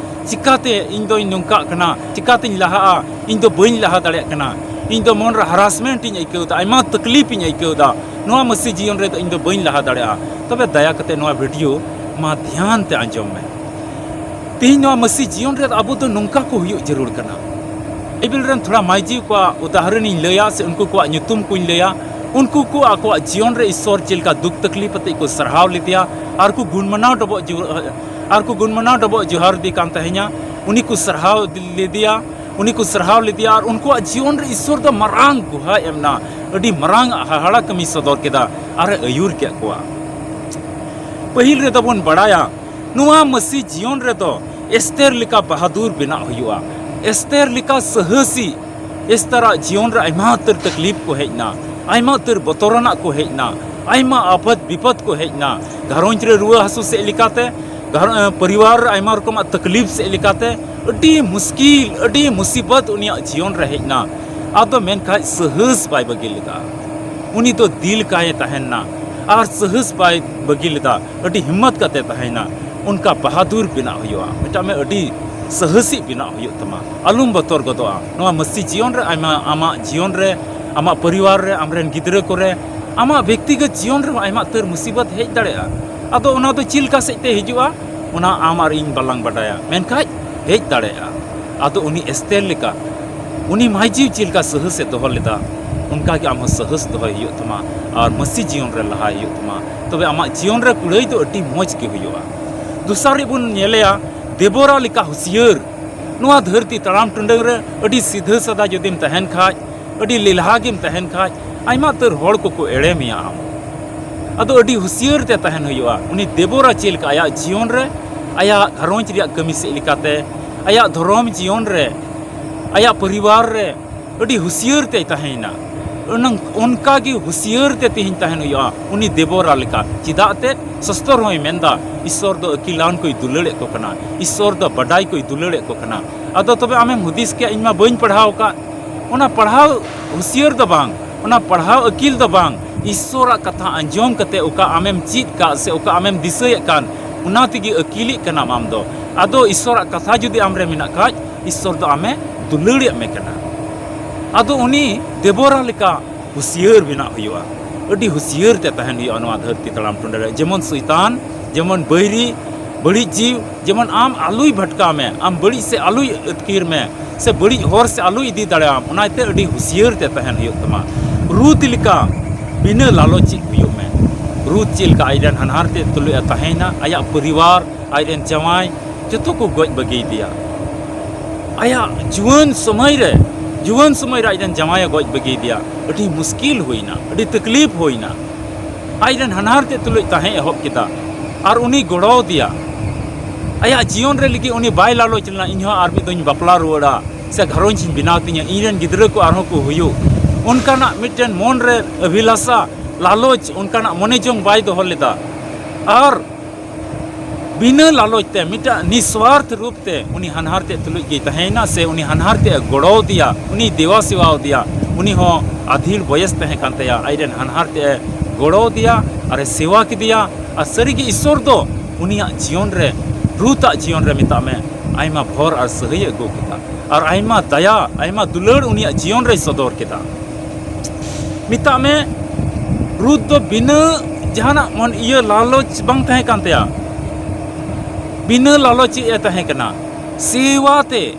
ᱪᱤᱠᱟᱛᱮ ᱤᱧ ᱫᱚᱧ ᱱᱚᱝᱠᱟᱜ ᱠᱟᱱᱟ, ᱪᱤᱠᱟᱛᱮᱧ ᱞᱟᱦᱟᱜᱼᱟ, ᱤᱧ ᱫᱚ ᱵᱟᱹᱧ ᱞᱟᱦᱟ ᱫᱟᱲᱮᱭᱟᱜ ᱠᱟᱱᱟ, ᱤᱧ ᱫᱚ ᱢᱚᱱ ᱨᱮ ᱦᱟᱨᱟᱥᱢᱮᱱᱴ ᱤᱧ ᱟᱹᱭᱠᱟᱹᱣ ᱮᱫᱟ, ᱟᱭᱢᱟ ᱛᱟᱠᱞᱤᱯ ᱤᱧ ᱟᱹᱭᱠᱟᱹᱣ ᱮᱫᱟ, ᱱᱚᱣᱟ ᱢᱟᱹᱥᱤ ᱡᱤᱭᱚᱱ ᱨᱮᱫᱚ ᱤᱧ ᱫᱚ ᱵᱟᱹᱧ ᱞᱟᱦᱟ ᱫᱟᱲᱮᱭᱟᱜᱼᱟ, ᱛᱚᱵᱮ ᱫᱟᱭᱟ ᱠᱟᱛᱮ ᱱᱚᱣᱟ ᱵᱷᱤᱰᱤᱭᱳ ᱢᱟ ᱫᱷᱮᱭᱟᱱ ᱛᱮ ᱟᱸᱡᱚᱢ ᱢᱮ᱾ ᱛᱮᱦᱮᱧ ᱱᱚᱣᱟ ᱢᱟᱹᱥᱤ ᱡᱤᱭᱚᱱ ᱨᱮ ᱟᱵᱚ ᱫᱚ ᱱᱚᱝᱠᱟ ᱠᱚ ᱦᱩᱭᱩᱜ ᱡᱟᱹᱨᱩᱲ ᱠᱟᱱᱟ᱾ ᱵᱟᱭᱵᱮᱞ ᱨᱮᱱ ᱛᱷᱚᱲᱟ ᱢᱟᱹᱭᱡᱤ ᱠᱚᱣᱟᱜ ᱩᱫᱟᱦᱚᱨᱚᱱ ᱤᱧ ᱞᱟᱹᱭᱟ, ᱥᱮ ᱩᱱᱠᱩ ᱠᱚᱣᱟᱜ ᱧᱩᱛᱩᱢ ᱠᱚᱧ ᱞᱟᱹᱭᱟ᱾ ᱩᱱᱠᱩ ᱠᱚ ᱟᱠᱚᱣᱟᱜ ᱡᱤᱭᱚᱱ ᱨᱮ ᱤᱥᱥᱚᱨ ᱪᱮᱫ ᱞᱮᱠᱟ ᱫᱩᱠ ᱛᱟᱠᱞᱤᱯ ᱟᱛᱮ ᱠᱚ ᱥᱟᱨᱦᱟᱣ ᱞᱮᱫᱮᱭᱟ, ᱟᱨ ᱠᱚ ᱜᱩᱱ ᱢᱟᱱᱟᱣ ᱰᱚᱵᱚᱜ ᱡᱚ-, ᱟᱨ ᱠᱚ ᱜᱩᱱ ᱢᱟᱱᱟᱣ ᱰᱚᱵᱚᱜ ᱡᱚᱦᱟᱨ ᱫᱮ ᱠᱟᱱ ᱛᱟᱦᱮᱸᱧᱟ᱾ ᱩᱱᱤ ᱠᱚ ᱥᱟᱨᱦᱟᱣ ᱞᱮᱫᱮᱭᱟ, ᱩᱱᱤ ᱠᱚ ᱥᱟᱨᱦᱟᱣ ᱞᱮᱫᱮᱭᱟ, ᱟᱨ ᱩᱱᱠᱩᱣᱟᱜ ᱡᱤᱭᱚᱱ ᱨᱮ ᱤᱥᱥᱚᱨ ᱫᱚ ᱢᱟᱨᱟᱝ ᱜᱩᱦᱟᱭ ᱮᱢ ᱮᱱᱟ, ᱟᱹᱰᱤ ᱢᱟᱨᱟᱝ ᱦᱟᱦᱟᱲᱟ ᱠᱟᱹᱢᱤ ᱥᱚᱫᱚᱨ ᱠᱮᱫᱟ, ᱟᱨᱮ ᱟᱹᱭᱩᱨ ᱠᱮᱫ ᱠᱚᱣᱟ᱾ ᱯᱟᱹᱦᱤᱞ ᱨᱮᱫᱚ ᱵᱚᱱ ᱵᱟᱲᱟᱭᱟ, ᱱᱚᱣᱟ ᱢᱟᱹᱥᱤ ᱡᱤᱭᱚᱱ ᱨᱮᱫᱚ ᱮᱥᱛᱮᱨ ᱞᱮᱠᱟ ᱵᱟᱦᱟᱫᱩᱨ ᱵᱮᱱᱟᱜ ᱦᱩᱭᱩᱜᱼᱟ, ᱮᱥᱛᱮᱨ ᱞᱮᱠᱟ ᱥᱟᱦᱟᱹᱥᱤ᱾ ᱮᱥᱛᱮᱨᱟᱜ ᱡᱤᱭᱚᱱ ᱨᱮ ᱟᱭᱢᱟ ᱩᱛᱟᱹᱨ ᱛᱟᱠᱞᱤᱯ ᱠᱚ ᱦᱮᱡ ᱮᱱᱟ, ᱟᱭᱢᱟ ᱩᱛᱟᱹᱨ ᱵᱚᱛᱚᱨᱟᱱᱟᱜ ᱠᱚ ᱦᱮᱡ ᱮᱱᱟ, ᱟᱭᱢᱟ ᱟᱯᱚᱫ ᱵᱤᱯᱚᱫ ᱠᱚ ᱦᱮᱡ ᱮᱱᱟ᱾ ᱜᱷᱟᱨᱚᱸᱡᱽ ᱨᱮ ᱨᱩᱣᱟᱹ ᱦᱟᱹᱥᱩ ᱥᱮᱫ ᱞᱮᱠᱟᱛᱮ, ᱜᱷᱟᱨᱚᱸ-, ᱯᱚᱨᱤᱵᱟᱨ ᱨᱮ ᱟᱭᱢᱟ ᱨᱚᱠᱚᱢᱟᱜ ᱛᱟᱠᱞᱤᱯ ᱥᱮᱫ ᱞᱮᱠᱟᱛᱮ, ᱟᱹᱰᱤ ᱢᱩᱥᱠᱤᱞ, ᱟᱹᱰᱤ ᱢᱩᱥᱤᱵᱚᱛ ᱩᱱᱤᱭᱟᱜ ᱡᱤᱭᱚᱱ ᱨᱮ ᱦᱮᱡ ᱮᱱᱟ᱾ ᱟᱫᱚ ᱢᱮᱱᱠᱷᱟᱱ ᱥᱟᱦᱟᱥ ᱵᱟᱭ ᱵᱟᱹᱜᱤ ᱞᱮᱫᱟ᱾ ᱩᱱᱤ ᱫᱚ ᱫᱤᱞ ᱠᱟᱭᱮ ᱛᱟᱦᱮᱸ ᱞᱮᱱᱟ ᱟᱨ ᱥᱟᱦᱟᱥ ᱵᱟᱭ ᱵᱟᱹᱜᱤ ᱞᱮᱫᱟ᱾ ᱟᱹᱰᱤ ᱦᱤᱢᱢᱚᱛ ᱠᱟᱛᱮ ᱛᱟᱦᱮᱸᱭᱮᱱᱟ᱾ ᱚᱱᱠᱟ ᱵᱟᱦᱟᱫᱩᱨ ᱵᱮᱱᱟᱜ ᱦᱩᱭᱩᱜᱼᱟ᱾ ᱢᱮᱛᱟᱜ ᱢᱮ, ᱟᱹᱰᱤ ᱥᱟᱦᱟᱥᱤ ᱵᱮᱱᱟᱜ ᱦᱩᱭᱩᱜ ᱛᱟᱢᱟ᱾ ᱟᱞᱚᱢ ᱵᱚᱛᱚᱨ ᱜᱚᱫᱚᱜᱼᱟ᱾ ᱱᱚᱣᱟ ᱢᱟᱹᱥᱤ ᱡᱤᱭᱚᱱ ᱨᱮ ᱟᱭᱢᱟ, ᱟᱢᱟᱜ ᱡᱤᱭᱚᱱ ᱨᱮ, ᱟᱢᱟᱜ ᱯᱚᱨᱤᱵᱟᱨ ᱨᱮ, ᱟᱢᱨᱮᱱ ᱜᱤᱫᱽᱨᱟᱹ ᱠᱚᱨᱮ, ᱟᱢᱟᱜ ᱵᱮᱠᱛᱤᱜᱚᱛ ᱡᱤᱭᱚᱱ ᱨᱮᱦᱚᱸ ᱟᱭᱢᱟ ᱩᱛᱟᱹᱨ ᱢᱩᱥᱤᱵᱚᱛ ᱦᱮᱡ ᱫᱟᱲᱮᱭᱟᱜᱼᱟ᱾ ᱟᱫᱚ ᱚᱱᱟ ᱫᱚ ᱪᱮᱫ ᱞᱮᱠᱟ ᱥᱮᱫ ᱛᱮ ᱦᱤᱡᱩᱜᱼᱟ, ᱚᱱᱟ ᱟᱢ ᱟᱨ ᱤᱧ ᱵᱟᱞᱟᱝ ᱵᱟᱰᱟᱭᱟ, ᱢᱮᱱᱠᱷᱟᱡ ᱦᱮᱡ ᱫᱟᱲᱮᱭᱟᱜᱼᱟ᱾ ᱟᱫᱚ ᱩᱱᱤ ᱮᱥᱛᱮᱨ ᱞᱮᱠᱟ, ᱩᱱᱤ ᱢᱟᱹᱭᱡᱤ ᱪᱮᱫ ᱞᱮᱠᱟ ᱥᱟᱦᱟᱥ ᱮ ᱫᱚᱦᱚ ᱞᱮᱫᱟ, ᱚᱱᱠᱟ ᱜᱮ ᱟᱢ ᱦᱚᱸ ᱥᱟᱦᱟᱥ ᱫᱚᱦᱚᱭ ᱦᱩᱭᱩᱜ ᱛᱟᱢᱟ ᱟᱨ ᱢᱟᱹᱥᱤ ᱡᱤᱭᱚᱱ ᱨᱮ ᱞᱟᱦᱟᱭ ᱦᱩᱭᱩᱜ ᱛᱟᱢᱟ᱾ ᱛᱚᱵᱮ ᱟᱢᱟᱜ ᱡᱤᱭᱚᱱ ᱨᱮ ᱠᱩᱲᱟᱹᱭ ᱫᱚ ᱟᱹᱰᱤ ᱢᱚᱡᱽ ᱜᱮ ᱦᱩᱭᱩᱜᱼᱟ᱾ ᱫᱚᱥᱟᱨ ᱨᱮ ᱵᱚᱱ ᱧᱮᱞᱮᱭᱟ ᱫᱮᱵᱚᱨᱟ ᱞᱮᱠᱟ ᱦᱩᱥᱤᱭᱟᱹᱨ᱾ ᱱᱚᱣᱟ ᱫᱷᱟᱹᱨᱛᱤ ᱛᱟᱲᱟᱢ ᱴᱩᱰᱟᱹᱝ ᱨᱮ ᱟᱹᱰᱤ ᱥᱤᱫᱷᱟᱹ ᱥᱟᱫᱟ ᱡᱩᱫᱤᱢ ᱛᱟᱦᱮᱱ ᱠᱷᱟᱡ, ᱟᱹᱰᱤ ᱞᱮᱞᱦᱟ ᱜᱮᱢ ᱛᱟᱦᱮᱱ ᱠᱷᱟᱡ, ᱟᱭᱢᱟ ᱩᱛᱟᱹᱨ ᱦᱚᱲ ᱠᱚᱠᱚ ᱮᱲᱮ ᱢᱮᱭᱟ ᱟᱢ᱾ ᱟᱫᱚ ᱟᱹᱰᱤ ᱦᱩᱥᱤᱭᱟᱹᱨ ᱛᱮ ᱛᱟᱦᱮᱱ ᱦᱩᱭᱩᱜᱼᱟ᱾ ᱩᱱᱤ ᱫᱮᱵᱚᱨᱟ ᱪᱮᱫ ᱞᱮᱠᱟ ᱟᱭᱟᱜ ᱡᱤᱭᱚᱱ ᱨᱮ, ᱟᱭᱟᱜ ᱜᱷᱟᱨᱚᱸᱡᱽ ᱨᱮᱭᱟᱜ ᱠᱟᱹᱢᱤ ᱥᱮᱫ ᱞᱮᱠᱟᱛᱮ, ᱟᱭᱟᱜ ᱫᱷᱚᱨᱚᱢ ᱡᱤᱭᱚᱱ ᱨᱮ, ᱟᱭᱟᱜ ᱯᱚᱨᱤᱵᱟᱨ ᱨᱮ ᱟᱹᱰᱤ ᱦᱩᱥᱤᱭᱟᱹᱨ ᱛᱮᱭ ᱛᱟᱦᱮᱸᱭᱮᱱᱟ᱾ ᱚᱱᱟ-, ᱚᱱᱠᱟ ᱜᱮ ᱦᱩᱥᱤᱭᱟᱹᱨ ᱛᱮ ᱛᱮᱦᱮᱧ ᱛᱟᱦᱮᱱ ᱦᱩᱭᱩᱜᱼᱟ, ᱩᱱᱤ ᱫᱮᱵᱚᱨᱟ ᱞᱮᱠᱟ᱾ ᱪᱮᱫᱟᱜ ᱛᱮ? ᱥᱚᱥᱛᱚᱨ ᱦᱚᱸᱭ ᱢᱮᱱᱫᱟ, ᱤᱥᱥᱚᱨ ᱫᱚ ᱟᱹᱠᱤᱞᱟᱱ ᱠᱚᱭ ᱫᱩᱞᱟᱹᱲᱮᱫ ᱠᱚ ᱠᱟᱱᱟ, ᱤᱥᱥᱚᱨ ᱫᱚ ᱵᱟᱰᱟᱭ ᱠᱚᱭ ᱫᱩᱞᱟᱹᱲᱮᱫ ᱠᱚ ᱠᱟᱱᱟ᱾ ᱟᱫᱚ ᱛᱚᱵᱮ ᱟᱢᱮᱢ ᱦᱩᱫᱤᱥ ᱠᱮᱭᱟ, ᱤᱧ ᱢᱟ ᱵᱟᱹᱧ ᱯᱟᱲᱦᱟᱣ ᱟᱠᱟᱫ᱾ ᱚᱱᱟ ᱯᱟᱲᱦᱟᱣ ᱦᱩᱥᱤᱭᱟᱹᱨ ᱫᱚ ᱵᱟᱝ, ᱚᱱᱟ ᱯᱟᱲᱦᱟᱣ ᱟᱹᱠᱤᱞ ᱫᱚ ᱵᱟᱝ, ᱤᱥᱥᱚᱨᱟᱜ ᱠᱟᱛᱷᱟ ᱟᱸᱡᱚᱢ ᱠᱟᱛᱮ ᱚᱠᱟ ᱟᱢᱮᱢ ᱪᱮᱫ ᱠᱟᱜ ᱥᱮ ᱚᱠᱟ ᱟᱢᱮᱢ ᱫᱤᱥᱟᱹᱭᱮᱫ ᱠᱟᱱ, ᱚᱱᱟ ᱛᱮᱜᱮ ᱟᱹᱠᱤᱞᱤᱜ ᱠᱟᱱᱟᱢ ᱟᱢ ᱫᱚ᱾ ᱟᱫᱚ ᱤᱥᱥᱚᱨᱟᱜ ᱠᱟᱛᱷᱟ ᱡᱩᱫᱤ ᱟᱢᱨᱮ ᱢᱮᱱᱟᱜ ᱠᱷᱟᱡ, ᱤᱥᱥᱚᱨ ᱫᱚ ᱟᱢᱮ ᱫᱩᱞᱟᱹᱲᱮᱫ ᱢᱮ ᱠᱟᱱᱟ᱾ ᱟᱫᱚ ᱩᱱᱤ ᱫᱮᱵᱚᱨᱟ ᱞᱮᱠᱟ ᱦᱩᱥᱤᱭᱟᱹᱨ ᱵᱮᱱᱟᱜ ᱦᱩᱭᱩᱜᱼᱟ᱾ ᱟᱹᱰᱤ ᱦᱩᱥᱤᱭᱟᱹᱨ ᱛᱮ ᱛᱟᱦᱮᱱ ᱦᱩᱭᱩᱜᱼᱟ ᱱᱚᱣᱟ ᱫᱷᱟᱹᱨᱛᱤ ᱛᱟᱲᱟᱢ ᱴᱩᱰᱟᱹ ᱨᱮ᱾ ᱡᱮᱢᱚᱱ ᱥᱚᱭᱛᱟᱱ, ᱡᱮᱢᱚᱱ ᱵᱟᱹᱭᱨᱤ, ᱵᱟᱹᱲᱤᱡ ᱡᱤᱣ, ᱡᱮᱢᱚᱱ ᱟᱢ ᱟᱞᱚᱭ ᱵᱷᱟᱴᱠᱟᱣ ᱢᱮ, ᱟᱢ ᱵᱟᱹᱲᱤᱡ ᱥᱮ ᱟᱞᱚᱭ ᱟᱹᱛᱠᱤᱨ ᱢᱮ, ᱥᱮ ᱵᱟᱹᱲᱤᱡ ᱦᱚᱨ ᱥᱮ ᱟᱞᱚᱭ ᱤᱫᱤ ᱫᱟᱲᱮᱭᱟᱢ᱾ ᱚᱱᱟᱛᱮ ᱟᱹᱰᱤ ᱦᱩᱥᱤᱭᱟᱹᱨ ᱛᱮ ᱛᱟᱦᱮᱱ ᱦᱩᱭᱩᱜ ᱛᱟᱢᱟ᱾ ᱨᱩᱛ ᱞᱮᱠᱟ ᱵᱤᱱᱟᱹ ᱞᱟᱞᱚᱪᱤᱡ ᱦᱩᱭᱩᱜ ᱢᱮ᱾ ᱨᱩᱛ ᱪᱮᱫ ᱞᱮᱠᱟ ᱟᱡ ᱨᱮᱱ ᱦᱟᱱᱦᱟᱨ ᱛᱮ ᱛᱩᱞᱩᱡ ᱮ ᱛᱟᱦᱮᱸᱭᱮᱱᱟ, ᱟᱭᱟᱜ ᱯᱚᱨᱤᱵᱟᱨ, ᱟᱡ ᱨᱮᱱ ᱡᱟᱶᱟᱭ, ᱡᱚᱛᱚ ᱠᱚ ᱜᱚᱡ ᱵᱟᱹᱜᱤᱭᱮᱫᱮᱭᱟ᱾ ᱟᱭᱟᱜ ᱡᱩᱣᱟᱹᱱ ᱥᱚᱢᱚᱭ ᱨᱮ, ᱡᱩᱣᱟᱹᱱ ᱥᱚᱢᱚᱭ ᱨᱮ ᱟᱡ ᱨᱮᱱ ᱡᱟᱶᱟᱭᱮ ᱜᱚᱡ ᱵᱟᱹᱜᱤᱭᱮᱫᱮᱭᱟ᱾ ᱟᱹᱰᱤ ᱢᱩᱥᱠᱤᱞ ᱦᱩᱭᱱᱟ, ᱟᱹᱰᱤ ᱛᱟᱠᱞᱤᱯ ᱦᱩᱭᱱᱟ᱾ ᱟᱡ ᱨᱮᱱ ᱦᱟᱱᱦᱟᱨ ᱛᱮ ᱛᱩᱞᱩᱡ ᱛᱟᱦᱮᱸ ᱮᱦᱚᱵ ᱠᱮᱫᱟ ᱟᱨ ᱩᱱᱤ ᱜᱚᱲᱚᱣᱟᱫᱮᱭᱟ᱾ ᱟᱭᱟᱜ ᱡᱤᱭᱚᱱ ᱨᱮ ᱞᱟᱹᱜᱤᱫ ᱩᱱᱤ ᱵᱟᱭ ᱞᱟᱞᱚᱪ ᱞᱮᱱᱟ, "ᱤᱧ ᱦᱚᱸ ᱟᱨ ᱢᱤᱫ ᱫᱚᱧ ᱵᱟᱯᱞᱟ ᱨᱩᱣᱟᱹᱲᱟ ᱥᱮ ᱜᱷᱟᱨᱚᱸᱡᱽ ᱤᱧ ᱵᱮᱱᱟᱣ ᱛᱤᱧᱟ, ᱤᱧ ᱨᱮᱱ ᱜᱤᱫᱽᱨᱟᱹ ᱠᱚ ᱟᱨᱦᱚᱸ ᱠᱚ ᱦᱩᱭᱩᱜ", ᱚᱱᱠᱟᱱᱟᱜ ᱢᱤᱫᱴᱮᱱ ᱢᱚᱱ ᱨᱮ ᱚᱵᱷᱤᱞᱟᱥᱟ ᱞᱟᱞᱚᱪ, ᱚᱱᱠᱟᱱᱟᱜ ᱢᱚᱱᱮ ᱡᱚᱝ ᱵᱟᱭ ᱫᱚᱦᱚ ᱞᱮᱫᱟ᱾ ᱟᱨ ᱵᱤᱱᱟᱹ ᱞᱟᱞᱚᱪ ᱛᱮ, ᱢᱤᱫᱴᱟᱝ ᱱᱤᱥᱣᱟᱨᱛᱷ ᱨᱩᱯ ᱛᱮ ᱩᱱᱤ ᱦᱟᱱᱦᱟᱨ ᱛᱮ ᱛᱩᱞᱩᱡ ᱜᱮᱭ ᱛᱟᱦᱮᱸᱭᱮᱱᱟ, ᱥᱮ ᱩᱱᱤ ᱦᱟᱱᱦᱟᱨ ᱛᱮ ᱜᱚᱲᱚ ᱟᱫᱮᱭᱟ, ᱩᱱᱤ ᱫᱮᱣᱟ ᱥᱮᱣᱟ ᱟᱫᱮᱭᱟ᱾ ᱩᱱᱤ ᱦᱚᱸ ᱟᱫᱷᱤᱲ ᱵᱚᱭᱮᱥ ᱛᱟᱦᱮᱸ ᱠᱟᱱ ᱛᱟᱭᱟ, ᱟᱡᱨᱮᱱ ᱦᱟᱱᱦᱟᱨ ᱛᱮ ᱜᱚᱲᱚ ᱟᱫᱮᱭᱟ ᱟᱨᱮ ᱥᱮᱣᱟ ᱠᱮᱫᱮᱭᱟ᱾ ᱟᱨ ᱥᱟᱹᱨᱤᱜᱮ ᱤᱥᱥᱚᱨ ᱫᱚ ᱩᱱᱤᱭᱟᱜ ᱡᱤᱭᱚᱱ ᱨᱮ, ᱨᱩᱛᱟᱜ ᱡᱤᱭᱚᱱ ᱨᱮ ᱢᱮᱛᱟᱜ ᱢᱮ, ᱟᱭᱢᱟ ᱵᱷᱚᱨ ᱟᱨ ᱥᱟᱹᱦᱟᱹᱭᱮ ᱟᱹᱜᱩ ᱠᱮᱫᱟ᱾ ᱟᱨ ᱟᱭᱢᱟ ᱫᱟᱭᱟ, ᱟᱭᱢᱟ ᱫᱩᱞᱟᱹᱲ ᱩᱱᱤᱭᱟᱜ ᱡᱤᱭᱚᱱ ᱨᱮᱭ ᱥᱚᱫᱚᱨ ᱠᱮᱫᱟ᱾ ᱢᱮᱛᱟᱜ ᱢᱮ, ᱨᱩᱛ ᱫᱚ ᱵᱤᱱᱟᱹ ᱡᱟᱦᱟᱱᱟᱜ ᱢᱚᱱ ᱤᱭᱟᱹ ᱞᱟᱞᱚᱪ ᱵᱟᱝ ᱛᱟᱦᱮᱸ ᱠᱟᱱ ᱛᱟᱭᱟ, ᱵᱤᱱᱟᱹ ᱞᱟᱞᱚᱪ ᱮ ᱛᱟᱦᱮᱸ ᱠᱟᱱᱟ, ᱥᱮᱣᱟ ᱛᱮ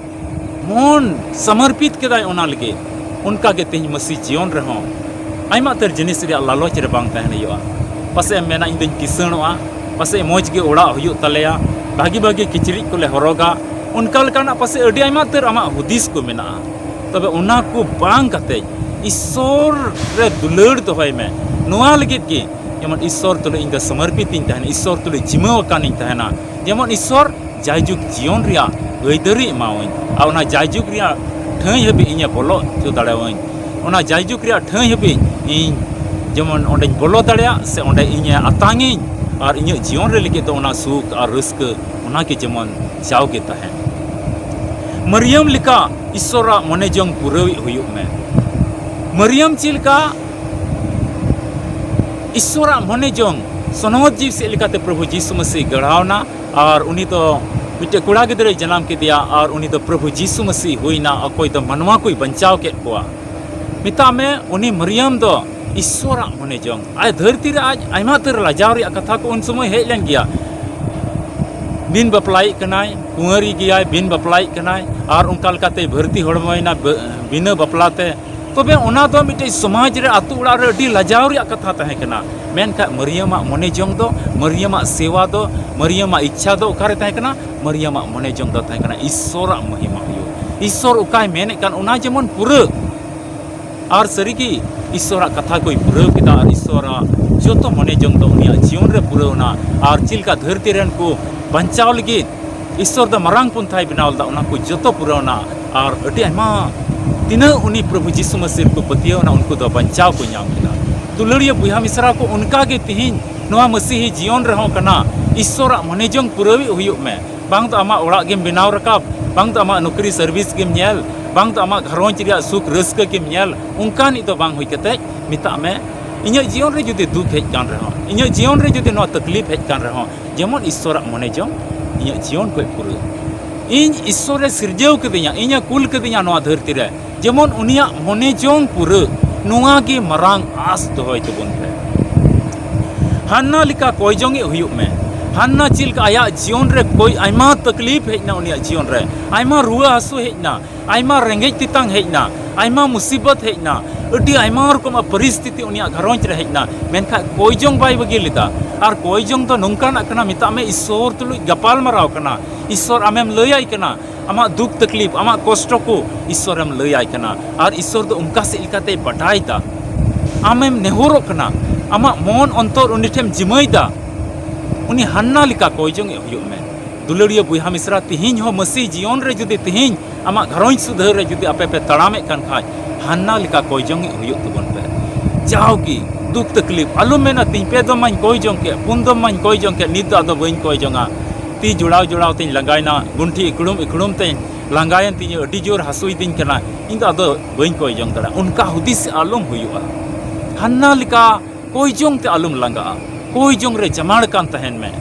ᱢᱚᱱ ᱥᱚᱢᱚᱨᱯᱤᱛ ᱠᱮᱫᱟᱭ ᱚᱱᱟ ᱞᱟᱹᱜᱤᱫ᱾ ᱚᱱᱠᱟ ᱜᱮ ᱛᱮᱦᱮᱧ ᱢᱟᱹᱥᱤ ᱡᱤᱭᱚᱱ ᱨᱮᱦᱚᱸ ᱟᱭᱢᱟ ᱩᱛᱟᱹᱨ ᱡᱤᱱᱤᱥ ᱨᱮᱭᱟᱜ ᱞᱟᱞᱚᱪ ᱨᱮ ᱵᱟᱝ ᱛᱟᱦᱮᱱ ᱦᱩᱭᱩᱜᱼᱟ᱾ ᱯᱟᱥᱮᱡ ᱮᱢ ᱢᱮᱱᱟ, "ᱤᱧ ᱫᱚᱧ ᱠᱤᱥᱟᱹᱬᱚᱜᱼᱟ, ᱯᱟᱥᱮᱡ ᱢᱚᱡᱽ ᱜᱮ ᱚᱲᱟᱜ ᱦᱩᱭᱩᱜ ᱛᱟᱞᱮᱭᱟ, ᱵᱷᱟᱹᱜᱤ ᱵᱷᱟᱹᱜᱤ ᱠᱤᱪᱨᱤᱡ ᱠᱚᱞᱮ ᱦᱚᱨᱚᱜᱟ", ᱚᱱᱠᱟ ᱞᱮᱠᱟᱱᱟᱜ ᱯᱟᱥᱮᱡ ᱟᱹᱰᱤ ᱟᱭᱢᱟ ᱩᱛᱟᱹᱨ ᱟᱢᱟᱜ ᱦᱩᱫᱤᱥ ᱠᱚ ᱢᱮᱱᱟᱜᱼᱟ᱾ ᱛᱚᱵᱮ ᱚᱱᱟ ᱠᱚ ᱵᱟᱝ ᱠᱟᱛᱮ ᱤᱥᱥᱚᱨ ᱨᱮ ᱫᱩᱞᱟᱹᱲ ᱫᱚᱦᱚᱭ ᱢᱮ᱾ ᱱᱚᱣᱟ ᱞᱟᱹᱜᱤᱫ ᱜᱮ ᱡᱮᱢᱚᱱ ᱤᱥᱥᱚᱨ ᱛᱩᱞᱩᱡ ᱤᱧ ᱫᱚ ᱥᱚᱢᱚᱨᱯᱤᱛ ᱤᱧ ᱛᱟᱦᱮᱱᱟ, ᱤᱥᱥᱚᱨ ᱛᱩᱞᱩᱡ ᱡᱤᱢᱟᱹᱣ ᱟᱠᱟᱱᱤᱧ ᱛᱟᱦᱮᱱᱟ, ᱡᱮᱢᱚᱱ ᱤᱥᱥᱚᱨ ᱡᱟᱭᱡᱩᱜᱽ ᱡᱤᱭᱚᱱ ᱨᱮᱭᱟᱜ ᱟᱹᱭᱫᱟᱹᱨᱤ ᱮᱢᱟᱣᱟᱹᱧ, ᱟᱨ ᱚᱱᱟ ᱡᱟᱭᱡᱩᱜᱽ ᱨᱮᱭᱟᱜ ᱴᱷᱟᱹᱭ ᱦᱟᱹᱵᱤᱡ ᱤᱧᱮ ᱵᱚᱞᱚ ᱦᱚᱪᱚ ᱫᱟᱲᱮᱣᱟᱹᱧ᱾ ᱚᱱᱟ ᱡᱟᱭᱡᱩᱜᱽ ᱨᱮᱭᱟᱜ ᱴᱷᱟᱹᱭ ᱦᱟᱹᱵᱤᱡ ᱤᱧ ᱡᱮᱢᱚᱱ ᱚᱸᱰᱮᱧ ᱵᱚᱞᱚ ᱫᱟᱲᱮᱭᱟᱜ, ᱥᱮ ᱚᱸᱰᱮ ᱤᱧᱮ ᱟᱛᱟᱝᱤᱧ, ᱟᱨ ᱤᱧᱟᱹᱜ ᱡᱤᱭᱚᱱ ᱨᱮ ᱞᱟᱹᱜᱤᱫ ᱫᱚ ᱚᱱᱟ ᱥᱩᱠ ᱟᱨ ᱨᱟᱹᱥᱠᱟᱹ, ᱚᱱᱟᱜᱮ ᱡᱮᱢᱚᱱ ᱡᱟᱣᱜᱮ ᱛᱟᱦᱮᱱ᱾ ᱢᱟᱨᱤᱭᱟᱢ ᱞᱮᱠᱟ ᱤᱥᱥᱚᱨᱟᱜ ᱢᱚᱱᱮ ᱡᱚᱝ ᱯᱩᱨᱟᱹᱣᱤᱡ ᱦᱩᱭᱩᱜ ᱢᱮ᱾ ᱢᱟᱨᱤᱭᱟᱢ ᱪᱮᱫ ᱞᱮᱠᱟ ᱤᱥᱥᱚᱨᱟᱜ ᱢᱚᱱᱮ ᱡᱚᱝ ᱥᱚᱱᱚᱛ ᱡᱤᱣᱤ ᱥᱮᱫ ᱞᱮᱠᱟᱛᱮ ᱯᱨᱚᱵᱷᱩ ᱡᱤᱥᱩ ᱢᱟᱹᱥᱤ ᱜᱟᱲᱟᱣᱱᱟ, ᱟᱨ ᱩᱱᱤ ᱫᱚ ᱢᱤᱫᱴᱮᱱ ᱠᱚᱲᱟ ᱜᱤᱫᱽᱨᱟᱹᱭ ᱡᱟᱱᱟᱢ ᱠᱮᱫᱮᱭᱟ, ᱟᱨ ᱩᱱᱤ ᱫᱚ ᱯᱨᱚᱵᱷᱩ ᱡᱤᱥᱩ ᱢᱟᱹᱥᱤ ᱦᱩᱭᱱᱟ, ᱚᱠᱚᱭ ᱫᱚ ᱢᱟᱱᱣᱟ ᱠᱚᱭ ᱵᱟᱧᱪᱟᱣ ᱠᱮᱫ ᱠᱚᱣᱟ᱾ ᱢᱮᱛᱟᱜ ᱢᱮ, ᱩᱱᱤ ᱢᱟᱨᱤᱭᱟᱢ ᱫᱚ ᱤᱥᱥᱚᱨᱟᱜ ᱢᱚᱱᱮ ᱡᱚᱝ᱾ ᱟᱡ ᱫᱷᱟᱹᱨᱛᱤ ᱨᱮ ᱟᱡ ᱟᱭᱢᱟ ᱩᱛᱟᱹᱨ ᱞᱟᱡᱟᱣ ᱨᱮᱭᱟᱜ ᱠᱟᱛᱷᱟ ᱠᱚ ᱩᱱ ᱥᱚᱢᱚᱭ ᱦᱮᱡ ᱞᱮᱱ ᱜᱮᱭᱟ᱾ ᱵᱤᱱ ᱵᱟᱯᱞᱟᱭᱤᱡ ᱠᱟᱱᱟᱭ, ᱠᱩᱸᱣᱟᱹᱨᱤ ᱜᱮᱭᱟᱭ, ᱵᱤᱱ ᱵᱟᱯᱞᱟᱭᱤᱡ ᱠᱟᱱᱟᱭ, ᱟᱨ ᱚᱱᱠᱟ ᱞᱮᱠᱟᱛᱮᱭ ᱵᱷᱟᱹᱨᱛᱤ ᱦᱚᱲᱢᱚᱭᱮᱱᱟ ᱵᱤ-, ᱵᱤᱱᱟᱹ ᱵᱟᱯᱞᱟ ᱛᱮ᱾ ᱛᱚᱵᱮ ᱚᱱᱟ ᱫᱚ ᱢᱤᱫᱴᱮᱡ ᱥᱚᱢᱟᱡᱽ ᱨᱮ, ᱟᱹᱛᱩ ᱚᱲᱟᱜ ᱨᱮ ᱟᱹᱰᱤ ᱞᱟᱡᱟᱣ ᱨᱮᱭᱟᱜ ᱠᱟᱛᱷᱟ ᱛᱟᱦᱮᱸ ᱠᱟᱱᱟ᱾ ᱢᱮᱱᱠᱷᱟᱱ ᱢᱟᱨᱤᱭᱟᱢᱟᱜ ᱢᱚᱱᱮ ᱡᱚᱝ ᱫᱚ, ᱢᱟᱨᱤᱭᱟᱢᱟᱜ ᱥᱮᱣᱟ ᱫᱚ, ᱢᱟᱨᱤᱭᱟᱢᱟᱜ ᱤᱪᱪᱷᱟ ᱫᱚ ᱚᱠᱟᱨᱮ ᱛᱟᱦᱮᱸ ᱠᱟᱱᱟ? ᱢᱟᱨᱤᱭᱟᱢᱟᱜ ᱢᱚᱱᱮ ᱡᱚᱝ ᱫᱚ ᱛᱟᱦᱮᱸ ᱠᱟᱱᱟ ᱤᱥᱥᱚᱨᱟᱜ ᱢᱚᱦᱤᱢᱟ ᱦᱩᱭᱩᱜ᱾ ᱤᱥᱥᱚᱨ ᱚᱠᱟᱭ ᱢᱮᱱᱮᱫ ᱠᱟᱱ, ᱚᱱᱟ ᱡᱮᱢᱚᱱ ᱯᱩᱨᱟᱹ᱾ ᱟᱨ ᱥᱟᱹᱨᱤᱜᱮ ᱤᱥᱥᱚᱨᱟᱜ ᱠᱟᱛᱷᱟ ᱠᱚᱭ ᱯᱩᱨᱟᱹᱣ ᱠᱮᱫᱟ, ᱟᱨ ᱤᱥᱥᱚᱨᱟᱜ ᱡᱚᱛᱚ ᱢᱚᱱᱮ ᱡᱚᱝ ᱫᱚ ᱩᱱᱤᱭᱟᱜ ᱡᱤᱭᱚᱱ ᱨᱮ ᱯᱩᱨᱟᱹᱣ ᱮᱱᱟ᱾ ᱟᱨ ᱪᱮᱫ ᱞᱮᱠᱟ ᱫᱷᱟᱹᱨᱛᱤ ᱨᱮᱱ ᱠᱚ ᱵᱟᱧᱪᱟᱣ ᱞᱟᱹᱜᱤᱫ ᱤᱥᱥᱚᱨ ᱫᱚ ᱢᱟᱨᱟᱝ ᱯᱚᱱᱛᱷᱟᱭ ᱵᱮᱱᱟᱣ ᱞᱮᱫᱟ, ᱚᱱᱟ ᱠᱚ ᱡᱚᱛᱚ ᱯᱩᱨᱟᱹᱣ ᱮᱱᱟ᱾ ᱟᱨ ᱟᱹᱰᱤ ᱟᱭᱢᱟ, ᱛᱤᱱᱟᱹᱜ ᱩᱱᱤ ᱯᱨᱚᱵᱷᱩ ᱡᱤᱥᱩ ᱢᱟᱹᱥᱤ ᱨᱮᱠᱚ ᱯᱟᱹᱛᱭᱟᱹᱣ ᱮᱱᱟ, ᱩᱱᱠᱩ ᱫᱚ ᱵᱟᱧᱪᱟᱣ ᱠᱚ ᱧᱟᱢ ᱠᱮᱫᱟ᱾ ᱫᱩᱞᱟᱹᱲᱤᱭᱟᱹ ᱵᱚᱭᱦᱟ ᱢᱤᱥᱨᱟ ᱠᱚ, ᱚᱱᱠᱟ ᱜᱮ ᱛᱤᱦᱤᱧ ᱱᱚᱣᱟ ᱢᱟᱹᱥᱤᱦᱤ ᱡᱤᱭᱚᱱ ᱨᱮᱦᱚᱸ ᱠᱟᱱᱟ, ᱤᱥᱥᱚᱨᱟᱜ ᱢᱚᱱᱮ ᱡᱚᱝ ᱯᱩᱨᱟᱹᱣᱤᱡ ᱦᱩᱭᱩᱜ ᱢᱮ᱾ ᱵᱟᱝ ᱫᱚ ᱟᱢᱟᱜ ᱚᱲᱟᱜ ᱜᱮᱢ ᱵᱮᱱᱟᱣ ᱨᱟᱠᱟᱵ, ᱵᱟᱝ ᱫᱚ ᱟᱢᱟᱜ ᱱᱚᱠᱨᱤ ᱥᱟᱨᱵᱷᱤᱥ ᱜᱮᱢ ᱧᱮᱞ, ᱵᱟᱝ ᱫᱚ ᱟᱢᱟᱜ ᱜᱷᱟᱨᱚᱸᱡᱽ ᱨᱮᱭᱟᱜ ᱥᱩᱠ ᱨᱟᱹᱥᱠᱟᱹ ᱜᱮᱢ ᱧᱮᱞ, ᱚᱱᱠᱟᱱᱤᱡ ᱫᱚ ᱵᱟᱝ ᱦᱩᱭ ᱠᱟᱛᱮ ᱢᱮᱛᱟᱜ ᱢᱮ, ᱤᱧᱟᱹᱜ ᱡᱤᱭᱚᱱ ᱨᱮ ᱡᱩᱫᱤ ᱫᱩᱠ ᱦᱮᱡ ᱠᱟᱱ ᱨᱮᱦᱚᱸ, ᱤᱧᱟᱹᱜ ᱡᱤᱭᱚᱱ ᱨᱮ ᱡᱩᱫᱤ ᱱᱚᱣᱟ ᱛᱟᱠᱞᱤᱯ ᱦᱮᱡ ᱠᱟᱱ ᱨᱮᱦᱚᱸ, ᱡᱮᱢᱚᱱ ᱤᱥᱥᱚᱨᱟᱜ ᱢᱚᱱᱮ ᱡᱚᱝ ᱤᱧᱟᱹᱜ ᱡᱤᱭᱚᱱ ᱠᱷᱚᱡ ᱯᱩᱨᱟᱹ᱾ ᱤᱧ ᱤᱥᱥᱚᱨᱮ ᱥᱤᱨᱡᱟᱹᱣ ᱠᱟᱹᱫᱤᱧᱟ, ᱤᱧᱮ ᱠᱩᱞ ᱠᱟᱹᱫᱤᱧᱟ ᱱᱚᱣᱟ ᱫᱷᱟᱹᱨᱛᱤ ᱨᱮ, ᱡᱮᱢᱚᱱ ᱩᱱᱤᱭᱟᱜ ᱢᱚᱱᱮ ᱡᱚᱝ ᱯᱩᱨᱟᱹ᱾ ᱱᱚᱣᱟ ᱜᱮ ᱢᱟᱨᱟᱝ ᱟᱸᱥ ᱫᱚᱦᱚᱭ ᱛᱟᱵᱚᱱ ᱯᱮ᱾ ᱦᱟᱱᱱᱟ ᱞᱮᱠᱟ ᱠᱚᱭ ᱡᱚᱝ ᱮ ᱦᱩᱭᱩᱜ ᱢᱮ᱾ ᱦᱟᱱᱱᱟ ᱪᱮᱫ ᱞᱮᱠᱟ ᱟᱭᱟᱜ ᱡᱤᱭᱚᱱ ᱨᱮ ᱠᱚᱭ ᱟᱭᱢᱟ ᱛᱟᱠᱞᱤᱯ ᱦᱮᱡ ᱮᱱᱟ ᱩᱱᱤᱭᱟᱜ ᱡᱤᱭᱚᱱ ᱨᱮ, ᱟᱭᱢᱟ ᱨᱩᱣᱟᱹ ᱦᱟᱹᱥᱩ ᱦᱮᱡ ᱮᱱᱟ, ᱟᱭᱢᱟ ᱨᱮᱸᱜᱮᱡ ᱛᱮᱛᱟᱝ ᱦᱮᱡ ᱮᱱᱟ, ᱟᱭᱢᱟ ᱢᱩᱥᱤᱵᱚᱛ ᱦᱮᱡ ᱮᱱᱟ, ᱟᱹᱰᱤ ᱟᱭᱢᱟ ᱨᱚᱠᱚᱢᱟᱜ ᱯᱚᱨᱤᱥᱛᱷᱤᱛᱤ ᱩᱱᱤᱭᱟᱜ ᱜᱷᱟᱨᱚᱸᱡᱽ ᱨᱮ ᱦᱮᱡ ᱮᱱᱟ, ᱢᱮᱱᱠᱷᱟᱱ ᱠᱚᱭ ᱡᱚᱝ ᱵᱟᱭ ᱵᱟᱹᱜᱤ ᱞᱮᱫᱟ᱾ ᱟᱨ ᱠᱚᱭ ᱡᱚᱝ ᱫᱚ ᱱᱚᱝᱠᱟᱱᱟᱜ ᱠᱟᱱᱟ, ᱢᱮᱛᱟᱜ ᱢᱮ ᱤᱥᱥᱚᱨ ᱛᱩᱞᱩᱡ ᱜᱟᱯᱟᱞ ᱢᱟᱨᱟᱣ ᱠᱟᱱᱟ, ᱤᱥᱥᱚᱨ ᱟᱢᱮᱢ ᱞᱟᱹᱭᱟᱭ ᱠᱟᱱᱟ, ᱟᱢᱟᱜ ᱫᱩᱠ ᱛᱟᱠᱞᱤᱯ, ᱟᱢᱟᱜ ᱠᱚᱥᱴᱚ ᱠᱚ ᱤᱥᱥᱚᱨᱮᱢ ᱞᱟᱹᱭᱟᱭ ᱠᱟᱱᱟ᱾ ᱟᱨ ᱤᱥᱥᱚᱨ ᱫᱚ ᱚᱱᱠᱟ ᱥᱮᱫ ᱞᱮᱠᱟᱛᱮᱭ ᱵᱟᱰᱟᱭ ᱫᱟ, ᱟᱢᱮᱢ ᱱᱮᱦᱚᱨᱚᱜ ᱠᱟᱱᱟ, ᱟᱢᱟᱜ ᱢᱚᱱ ᱚᱱᱛᱚᱨ ᱩᱱᱤ ᱴᱷᱮᱱ ᱡᱤᱢᱟᱹᱭ ᱫᱟ᱾ ᱩᱱᱤ ᱦᱟᱱᱱᱟ ᱞᱮᱠᱟ ᱠᱚᱭ ᱡᱚᱝ ᱮ ᱦᱩᱭᱩᱜ ᱢᱮ᱾ ᱫᱩᱞᱟᱹᱲᱤᱭᱟᱹ ᱵᱚᱭᱦᱟ ᱢᱤᱥᱨᱟ, ᱛᱤᱦᱤᱧ ᱦᱚᱸ ᱢᱟᱹᱥᱤ ᱡᱤᱭᱚᱱ ᱨᱮ ᱡᱩᱫᱤ ᱛᱤᱦᱤᱧ ᱟᱢᱟᱜ ᱜᱷᱟᱨᱚᱸᱡᱽ ᱥᱩᱫᱷᱟᱹᱨ ᱨᱮ ᱡᱩᱫᱤ ᱟᱯᱮ ᱯᱮ ᱛᱟᱲᱟᱢᱮᱫ ᱠᱟᱱ ᱠᱷᱟᱡ, ᱦᱟᱱᱱᱟ ᱞᱮᱠᱟ ᱠᱚᱭ ᱡᱚᱝ ᱮ ᱦᱩᱭᱩᱜ ᱛᱟᱵᱚᱱ ᱯᱮ᱾ ᱡᱟᱣᱜᱮ ᱫᱩᱠ ᱛᱟᱠᱞᱤᱯ ᱟᱞᱚᱢ ᱢᱮᱱᱟ, ᱛᱤᱧ ᱯᱮ ᱫᱚᱢ ᱢᱟᱧ ᱠᱚᱭ ᱡᱚᱝ ᱠᱮᱫ, ᱯᱩᱱ ᱫᱚᱢ ᱢᱟᱧ ᱠᱚᱭ ᱡᱚᱝ ᱠᱮᱫ, ᱱᱤᱛ ᱫᱚ ᱟᱫᱚ ᱵᱟᱹᱧ ᱠᱚᱭ ᱡᱚᱝᱟ᱾ ᱛᱤ ᱡᱚᱲᱟᱣ ᱡᱚᱲᱟᱣ ᱛᱤᱧ ᱞᱟᱸᱜᱟᱭᱮᱱᱟ, ᱜᱩᱱᱴᱷᱤ ᱤᱠᱲᱩᱢ ᱤᱠᱲᱩᱢ ᱛᱤᱧ ᱞᱟᱸᱜᱟᱭᱮᱱ ᱛᱤᱧᱟᱹ, ᱟᱹᱰᱤ ᱡᱳᱨ ᱦᱟᱹᱥᱩᱭᱤᱫᱤᱧ ᱠᱟᱱᱟ, ᱤᱧ ᱫᱚ ᱟᱫᱚ ᱵᱟᱹᱧ ᱠᱚᱭ ᱡᱚᱝ ᱫᱟᱲᱮᱭᱟᱜᱼᱟ᱾ ᱚᱱᱠᱟ ᱦᱩᱫᱤᱥ ᱟᱞᱚᱢ ᱦᱩᱭᱩᱜᱼᱟ᱾ ᱦᱟᱱᱱᱟ ᱞᱮᱠᱟ ᱠᱚᱭ ᱡᱚᱝ ᱛᱮ ᱟᱞᱚᱢ ᱞᱟᱸᱜᱟᱜᱼᱟ, ᱠᱚᱭ ᱡᱚᱝ ᱨᱮ ᱡᱟᱢᱟᱲ ᱠᱟᱱ ᱛᱟᱦᱮᱱ ᱢᱮ᱾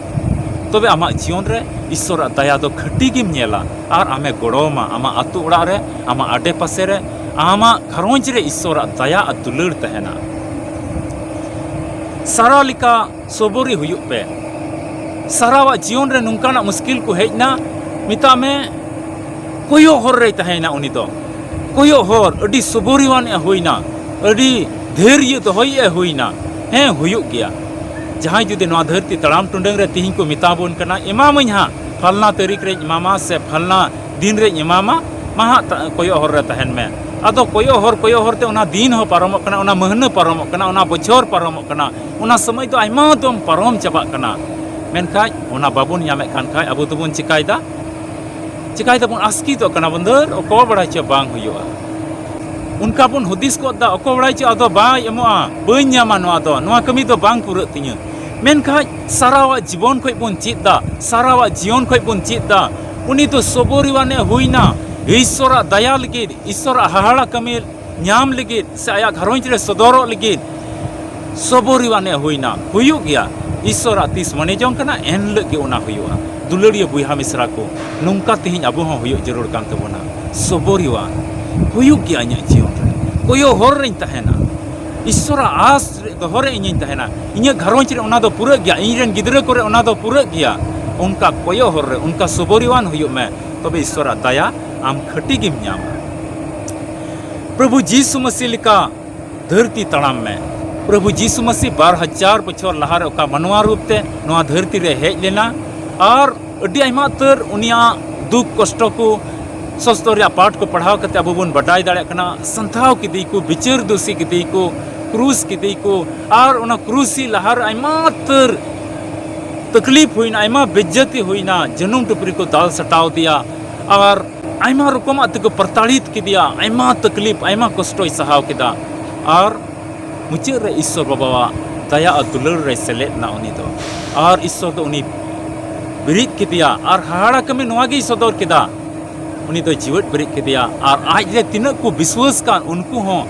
ᱛᱚᱵᱮ ᱟᱢᱟᱜ ᱡᱤᱭᱚᱱ ᱨᱮ ᱤᱥᱥᱚᱨᱟᱜ ᱫᱟᱭᱟ ᱫᱚ ᱠᱷᱟᱹᱴᱤ ᱜᱮᱢ ᱧᱮᱞᱟ ᱟᱨ ᱟᱢᱮ ᱜᱚᱲᱚ ᱟᱢᱟ, ᱟᱢᱟᱜ ᱟᱹᱛᱩ ᱚᱲᱟᱜ ᱨᱮ, ᱟᱢᱟᱜ ᱟᱰᱮ ᱯᱟᱥᱮ ᱨᱮ, ᱟᱢᱟᱜ ᱜᱷᱟᱨᱚᱸᱡᱽ ᱨᱮ ᱤᱥᱥᱚᱨᱟᱜ ᱫᱟᱭᱟ ᱟᱨ ᱫᱩᱞᱟᱹᱲ ᱛᱟᱦᱮᱱᱟ᱾ ᱥᱟᱨᱟ ᱞᱮᱠᱟ ᱥᱚᱵᱚᱨᱤ ᱦᱩᱭᱩᱜ ᱯᱮ᱾ ᱥᱟᱨᱟᱣᱟᱜ ᱡᱤᱭᱚᱱ ᱨᱮ ᱱᱚᱝᱠᱟᱱᱟᱜ ᱢᱩᱥᱠᱤᱞ ᱠᱚ ᱦᱮᱡ ᱮᱱᱟ, ᱢᱮᱛᱟᱜ ᱢᱮ, ᱠᱚᱭᱚᱜ ᱦᱚᱨ ᱨᱮᱭ ᱛᱟᱦᱮᱸᱭᱮᱱᱟ ᱩᱱᱤ ᱫᱚ᱾ ᱠᱚᱭᱚᱜ ᱦᱚᱨ, ᱟᱹᱰᱤ ᱥᱚᱵᱚᱨᱤᱣᱟᱱ ᱮ ᱦᱩᱭᱱᱟ, ᱟᱹᱰᱤ ᱫᱷᱮᱨᱭᱚ ᱫᱚᱦᱚᱭᱤᱡ ᱮ ᱦᱩᱭᱱᱟ᱾ ᱦᱮᱸ, ᱦᱩᱭᱩᱜ ᱜᱮᱭᱟ᱾ ᱡᱟᱦᱟᱸᱭ ᱡᱩᱫᱤ ᱱᱚᱣᱟ ᱫᱷᱟᱹᱨᱛᱤ ᱛᱟᱲᱟᱢ ᱴᱩᱰᱟᱹᱝ ᱨᱮ ᱛᱤᱦᱤᱧ ᱠᱚ ᱢᱮᱛᱟ ᱵᱚᱱ ᱠᱟᱱᱟ, "ᱮᱢᱟᱢᱟᱹᱧ ᱦᱟᱸᱜ, ᱯᱷᱟᱞᱱᱟ ᱛᱟᱹᱨᱤᱠᱷ ᱨᱮᱧ ᱮᱢᱟᱢᱟ ᱥᱮ ᱯᱷᱟᱞᱱᱟ ᱫᱤᱱ ᱨᱮᱧ ᱮᱢᱟᱢᱟ", ᱢᱟ ᱦᱟᱸᱜ ᱛᱟ-, ᱠᱚᱭᱚᱜ ᱦᱚᱨ ᱨᱮ ᱛᱟᱦᱮᱱ ᱢᱮ᱾ ᱟᱫᱚ ᱠᱚᱭᱚᱜ ᱦᱚᱨ, ᱠᱚᱭᱚᱜ ᱦᱚᱨ ᱛᱮ ᱚᱱᱟ ᱫᱤᱱ ᱦᱚᱸ ᱯᱟᱨᱚᱢᱚᱜ ᱠᱟᱱᱟ, ᱚᱱᱟ ᱢᱟᱹᱦᱱᱟᱹ ᱯᱟᱨᱚᱢᱚᱜ ᱠᱟᱱᱟ, ᱚᱱᱟ ᱵᱚᱪᱷᱚᱨ ᱯᱟᱨᱚᱢᱚᱜ ᱠᱟᱱᱟ, ᱚᱱᱟ ᱥᱚᱢᱚᱭ ᱫᱚ ᱟᱭᱢᱟ ᱫᱚᱢ ᱯᱟᱨᱚᱢ ᱪᱟᱵᱟᱜ ᱠᱟᱱᱟ᱾ ᱢᱮᱱᱠᱷᱟᱡ ᱚᱱᱟ ᱵᱟᱵᱚᱱ ᱧᱟᱢᱮᱫ ᱠᱟᱱ ᱠᱷᱟᱡ ᱟᱵᱚ ᱫᱚᱵᱚᱱ ᱪᱤᱠᱟᱭᱮᱫᱟ? ᱪᱤᱠᱟᱭ ᱫᱟᱵᱚᱱ? ᱟᱥᱠᱤᱛᱚᱜ ᱠᱟᱱᱟ ᱵᱚᱱ, ᱫᱷᱟᱹᱨ ᱚᱠᱚᱭ ᱵᱟᱲᱟᱭ ᱪᱚ ᱵᱟᱝ ᱦᱩᱭᱩᱜᱼᱟ᱾ ᱚᱱᱠᱟ ᱵᱚᱱ ᱦᱩᱫᱤᱥ ᱜᱚᱫ ᱫᱟ, ᱚᱠᱚᱭ ᱵᱟᱲᱟᱭ ᱪᱚ ᱟᱫᱚ ᱵᱟᱭ ᱮᱢᱚᱜᱼᱟ, ᱵᱟᱹᱧ ᱧᱟᱢᱟ ᱱᱚᱣᱟ ᱫᱚ, ᱱᱚᱣᱟ ᱠᱟᱹᱢᱤ ᱫᱚ ᱵᱟᱝ ᱯᱩᱨᱟᱹᱜ ᱛᱤᱧᱟᱹ᱾ ᱢᱮᱱᱠᱷᱟᱱ ᱥᱟᱨᱟᱣᱟᱜ ᱡᱤᱵᱚᱱ ᱠᱷᱚᱱ ᱵᱚᱱ ᱪᱮᱫ ᱫᱟ, ᱥᱟᱨᱟᱣᱟᱜ ᱡᱤᱭᱚᱱ ᱠᱷᱚᱱ ᱵᱚᱱ ᱪᱮᱫ ᱫᱟ, ᱩᱱᱤ ᱫᱚ ᱥᱚᱵᱚᱨᱤᱣᱟᱱᱮ ᱦᱩᱭᱱᱟ᱾ ᱤᱥᱥᱚᱨᱟᱜ ᱫᱟᱭᱟ ᱞᱟᱹᱜᱤᱫ, ᱤᱥᱥᱚᱨᱟᱜ ᱦᱟᱦᱟᱲᱟ ᱠᱟᱹᱢᱤ ᱧᱟᱢ ᱞᱟᱹᱜᱤᱫ ᱥᱮ ᱟᱭᱟᱜ ᱜᱷᱟᱨᱚᱸᱡᱽ ᱨᱮ ᱥᱚᱫᱚᱨᱚᱜ ᱞᱟᱹᱜᱤᱫ ᱥᱚᱵᱚᱨᱤᱣᱟᱱᱮ ᱦᱩᱭᱱᱟ᱾ ᱦᱩᱭᱩᱜ ᱜᱮᱭᱟ, ᱤᱥᱥᱚᱨᱟᱜ ᱛᱤᱥ ᱢᱚᱱᱮ ᱡᱚᱝ ᱠᱟᱱᱟ, ᱮᱱ ᱦᱤᱞᱳᱜ ᱜᱮ ᱚᱱᱟ ᱦᱩᱭᱩᱜᱼᱟ᱾ ᱫᱩᱞᱟᱹᱲᱤᱭᱟᱹ ᱵᱚᱭᱦᱟ ᱢᱤᱥᱨᱟ ᱠᱚ, ᱱᱚᱝᱠᱟ ᱛᱮᱦᱮᱧ ᱟᱵᱚ ᱦᱚᱸ ᱦᱩᱭᱩᱜ ᱡᱟᱹᱨᱩᱲ ᱠᱟᱱ ᱛᱟᱵᱚᱱᱟ᱾ ᱥᱚᱵᱚᱨᱤᱣᱟᱱ ᱦᱩᱭᱩᱜ ᱜᱮᱭᱟ ᱤᱧᱟᱹᱜ ᱡᱤᱭᱚᱱ ᱨᱮ, ᱠᱚᱭᱚᱜ ᱦᱚᱨ ᱨᱮᱧ ᱛᱟᱦᱮᱱᱟ, ᱤᱥᱥᱚᱨᱟᱜ ᱟᱥ ᱨᱮ, ᱫᱚᱦᱚ ᱨᱮ ᱤᱧᱤᱧ ᱛᱟᱦᱮᱱᱟ, ᱤᱧᱟᱹᱜ ᱜᱷᱟᱨᱚᱸᱡᱽ ᱨᱮ ᱚᱱᱟ ᱫᱚ ᱯᱩᱨᱟᱹᱜ ᱜᱮᱭᱟ, ᱤᱧ ᱨᱮᱱ ᱜᱤᱫᱽᱨᱟᱹ ᱠᱚᱨᱮ ᱚᱱᱟ ᱫᱚ ᱯᱩᱨᱟᱹᱜ ᱜᱮᱭᱟ᱾ ᱚᱱᱠᱟ ᱠᱚᱭᱚᱜ ᱦᱚᱨ ᱨᱮ, ᱚᱱᱠᱟ ᱥᱚᱵᱚᱨᱤᱣᱟᱱ ᱦᱩᱭᱩᱜ ᱢᱮ, ᱛᱚᱵᱮ ᱤᱥᱥᱚᱨᱟᱜ ᱫᱟᱭᱟ ᱟᱢ ᱠᱷᱟᱹᱴᱤ ᱜᱮᱢ ᱧᱟᱢᱟ᱾ ᱯᱨᱚᱵᱷᱩ ᱡᱤᱥᱩ ᱢᱟᱹᱥᱤ ᱞᱮᱠᱟ ᱫᱷᱟᱹᱨᱛᱤ ᱛᱟᱲᱟᱢ ᱢᱮ᱾ ᱯᱨᱚᱵᱷᱩ ᱡᱤᱥᱩ ᱢᱟᱹᱥᱤ ᱵᱟᱨ ᱦᱟᱡᱟᱨ ᱵᱚᱪᱷᱚᱨ ᱞᱟᱦᱟᱨᱮ ᱚᱠᱟ ᱢᱟᱱᱣᱟ ᱨᱩᱯ ᱛᱮ ᱱᱚᱣᱟ ᱫᱷᱟᱹᱨᱛᱤ ᱨᱮ ᱦᱮᱡ ᱞᱮᱱᱟ ᱟᱨ ᱟᱹᱰᱤ ᱟᱭᱢᱟ ᱩᱛᱟᱹᱨ ᱩᱱᱤᱭᱟᱜ ᱫᱩᱠ ᱠᱚᱥᱴᱚ ᱠᱚ ᱥᱚᱥᱛᱚᱨ ᱨᱮᱭᱟᱜ ᱯᱟᱴ ᱠᱚ ᱯᱟᱲᱦᱟᱣ ᱠᱟᱛᱮ ᱟᱵᱚ ᱵᱚᱱ ᱵᱟᱰᱟᱭ ᱫᱟᱲᱮᱭᱟᱜ ᱠᱟᱱᱟ, ᱥᱟᱱᱛᱷᱟᱣ ᱠᱮᱫᱮ ᱠᱚ, ᱵᱤᱪᱟᱹᱨ ᱫᱩᱥᱤ ᱠᱮᱫᱮ ᱠᱚ, ᱠᱨᱩᱥ ᱠᱮᱫᱮ ᱠᱚ, ᱟᱨ ᱚᱱᱟ ᱠᱨᱩᱥᱤ ᱞᱟᱦᱟᱨᱮ ᱟᱭᱢᱟ ᱩᱛᱟᱹᱨ ᱛᱟᱠᱞᱤᱯ ᱦᱩᱭᱱᱟ, ᱟᱭᱢᱟ ᱵᱮᱡᱡᱟᱹᱛᱤ ᱦᱩᱭᱱᱟ, ᱡᱟᱹᱱᱩᱢ ᱴᱩᱯᱨᱤ ᱠᱚ ᱫᱟᱞ ᱥᱟᱴᱟᱣ ᱫᱮᱭᱟ, ᱟᱨ ᱟᱭᱢᱟ ᱨᱚᱠᱚᱢᱟᱜ ᱛᱮᱠᱚ ᱯᱨᱚᱛᱟᱲᱤᱛ ᱠᱮᱫᱮᱭᱟ, ᱟᱭᱢᱟ ᱛᱟᱠᱞᱤᱯ, ᱟᱭᱢᱟ ᱠᱚᱥᱴᱚᱭ ᱥᱟᱦᱟᱣ ᱠᱮᱫᱟ᱾ ᱟᱨ ᱢᱩᱪᱟᱹᱫ ᱨᱮ ᱤᱥᱥᱚᱨ ᱵᱟᱵᱟᱣᱟᱜ ᱫᱟᱭᱟ ᱟᱨ ᱫᱩᱞᱟᱹᱲ ᱨᱮ ᱥᱮᱞᱮᱫ ᱮᱱᱟ ᱩᱱᱤ ᱫᱚ᱾ ᱟᱨ ᱤᱥᱥᱚᱨ ᱫᱚ ᱩᱱᱤ ᱵᱮᱨᱮᱫ ᱠᱮᱫᱮᱭᱟ ᱟᱨ ᱦᱟᱦᱟᱲᱟ ᱠᱟᱹᱢᱤ ᱱᱚᱣᱟ ᱜᱮᱭ ᱥᱚᱫᱚᱨ ᱠᱮᱫᱟ, ᱩᱱᱤ ᱫᱚ ᱡᱤᱣᱮᱫ ᱵᱮᱨᱮᱫ ᱠᱮᱫᱮᱭᱟ᱾ ᱟᱨ ᱟᱡ ᱨᱮ ᱛᱤᱱᱟᱹᱜ ᱠᱚ ᱵᱤᱥᱣᱟᱹᱥ ᱠᱟᱱ, ᱩᱱᱠᱩ ᱦᱚᱸ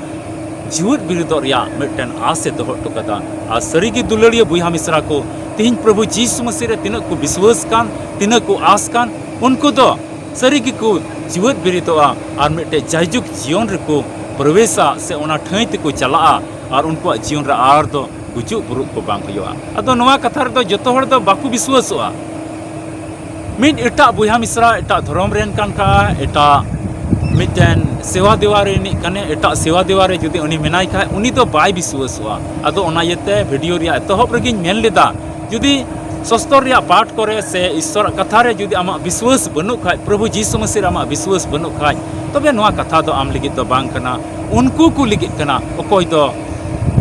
ᱡᱤᱣᱮᱫ ᱵᱮᱨᱮᱫᱚᱜ ᱨᱮᱭᱟᱜ ᱢᱤᱫᱴᱮᱱ ᱟᱥ ᱮ ᱫᱚᱦᱚ ᱦᱚᱴᱚ ᱠᱟᱫᱟ᱾ ᱟᱨ ᱥᱟᱹᱨᱤᱜᱮ ᱫᱩᱞᱟᱹᱲᱤᱭᱟᱹ ᱵᱚᱭᱦᱟ ᱢᱤᱥᱨᱟ ᱠᱚ, ᱛᱮᱦᱮᱧ ᱯᱨᱚᱵᱷᱩ ᱡᱤᱥᱩ ᱢᱟᱹᱥᱤ ᱨᱮ ᱛᱤᱱᱟᱹᱜ ᱠᱚ ᱵᱤᱥᱣᱟᱹᱥ ᱠᱟᱱ, ᱛᱤᱱᱟᱹᱜ ᱠᱚ ᱟᱥ ᱠᱟᱱ, ᱩᱱᱠᱩ ᱫᱚ ᱥᱟᱹᱨᱤ ᱜᱮᱠᱚ ᱡᱤᱣᱮᱫ ᱵᱮᱨᱮᱫᱚᱜᱼᱟ ᱟᱨ ᱢᱤᱫᱴᱮᱡ ᱡᱟᱭᱡᱩᱜᱽ ᱡᱤᱭᱚᱱ ᱨᱮᱠᱚ ᱯᱨᱚᱵᱮᱥᱟ ᱥᱮ ᱚᱱᱟ ᱴᱷᱟᱹᱭ ᱛᱮᱠᱚ ᱪᱟᱞᱟᱜᱼᱟ᱾ ᱟᱨ ᱩᱱᱠᱩᱣᱟᱜ ᱡᱤᱭᱚᱱ ᱨᱮ ᱟᱨ ᱫᱚ ᱜᱩᱡᱩᱜ ᱵᱩᱨᱩᱜ ᱠᱚ ᱵᱟᱝ ᱦᱩᱭᱩᱜᱼᱟ᱾ ᱟᱫᱚ ᱱᱚᱣᱟ ᱠᱟᱛᱷᱟ ᱨᱮᱫᱚ ᱡᱚᱛᱚ ᱦᱚᱲ ᱫᱚ ᱵᱟᱠᱚ ᱵᱤᱥᱣᱟᱹᱥᱚᱜᱼᱟ᱾ ᱢᱤᱫ ᱮᱴᱟᱜ ᱵᱚᱭᱦᱟ ᱢᱤᱥᱨᱟ, ᱮᱴᱟᱜ ᱫᱷᱚᱨᱚᱢ ᱨᱮᱱ ᱠᱟᱱ ᱠᱷᱟᱡ, ᱮᱴᱟᱜ ᱢᱤᱫᱴᱮᱱ ᱥᱮᱣᱟ ᱫᱮᱣᱟ ᱨᱤᱱᱤᱡ ᱠᱟᱱᱮ, ᱮᱴᱟᱜ ᱥᱮᱣᱟ ᱫᱮᱣᱟ ᱨᱮ ᱡᱩᱫᱤ ᱩᱱᱤ ᱢᱮᱱᱟᱭ ᱠᱷᱟᱡ, ᱩᱱᱤ ᱫᱚ ᱵᱟᱭ ᱵᱤᱥᱣᱟᱹᱥᱚᱜᱼᱟ᱾ ᱟᱫᱚ ᱚᱱᱟ ᱤᱭᱟᱹᱛᱮ ᱵᱷᱤᱰᱤᱭᱳ ᱨᱮᱭᱟᱜ ᱮᱛᱚᱦᱚᱵ ᱨᱮᱜᱮᱧ ᱢᱮᱱ ᱞᱮᱫᱟ, ᱡᱩᱫᱤ ᱥᱚᱥᱛᱚᱨ ᱨᱮᱭᱟᱜ ᱯᱟᱴ ᱠᱚᱨᱮ ᱥᱮ ᱤᱥᱥᱚᱨᱟᱜ ᱠᱟᱛᱷᱟ ᱨᱮ ᱡᱩᱫᱤ ᱟᱢᱟᱜ ᱵᱤᱥᱣᱟᱹᱥ ᱵᱟᱹᱱᱩᱜ ᱠᱷᱟᱡ, ᱯᱨᱚᱵᱷᱩ ᱡᱤᱥᱩ ᱢᱟᱹᱥᱤ ᱨᱮ ᱟᱢᱟᱜ ᱵᱤᱥᱣᱟᱹᱥ ᱵᱟᱹᱱᱩᱜ ᱠᱷᱟᱡ, ᱛᱚᱵᱮ ᱱᱚᱣᱟ ᱠᱟᱛᱷᱟ ᱫᱚ ᱟᱢ ᱞᱟᱹᱜᱤᱫ ᱫᱚ ᱵᱟᱝ ᱠᱟᱱᱟ᱾ ᱩᱱᱠᱩ ᱠᱚ ᱞᱟᱹᱜᱤᱫ ᱠᱟᱱᱟ, ᱚᱠᱚᱭ ᱫᱚ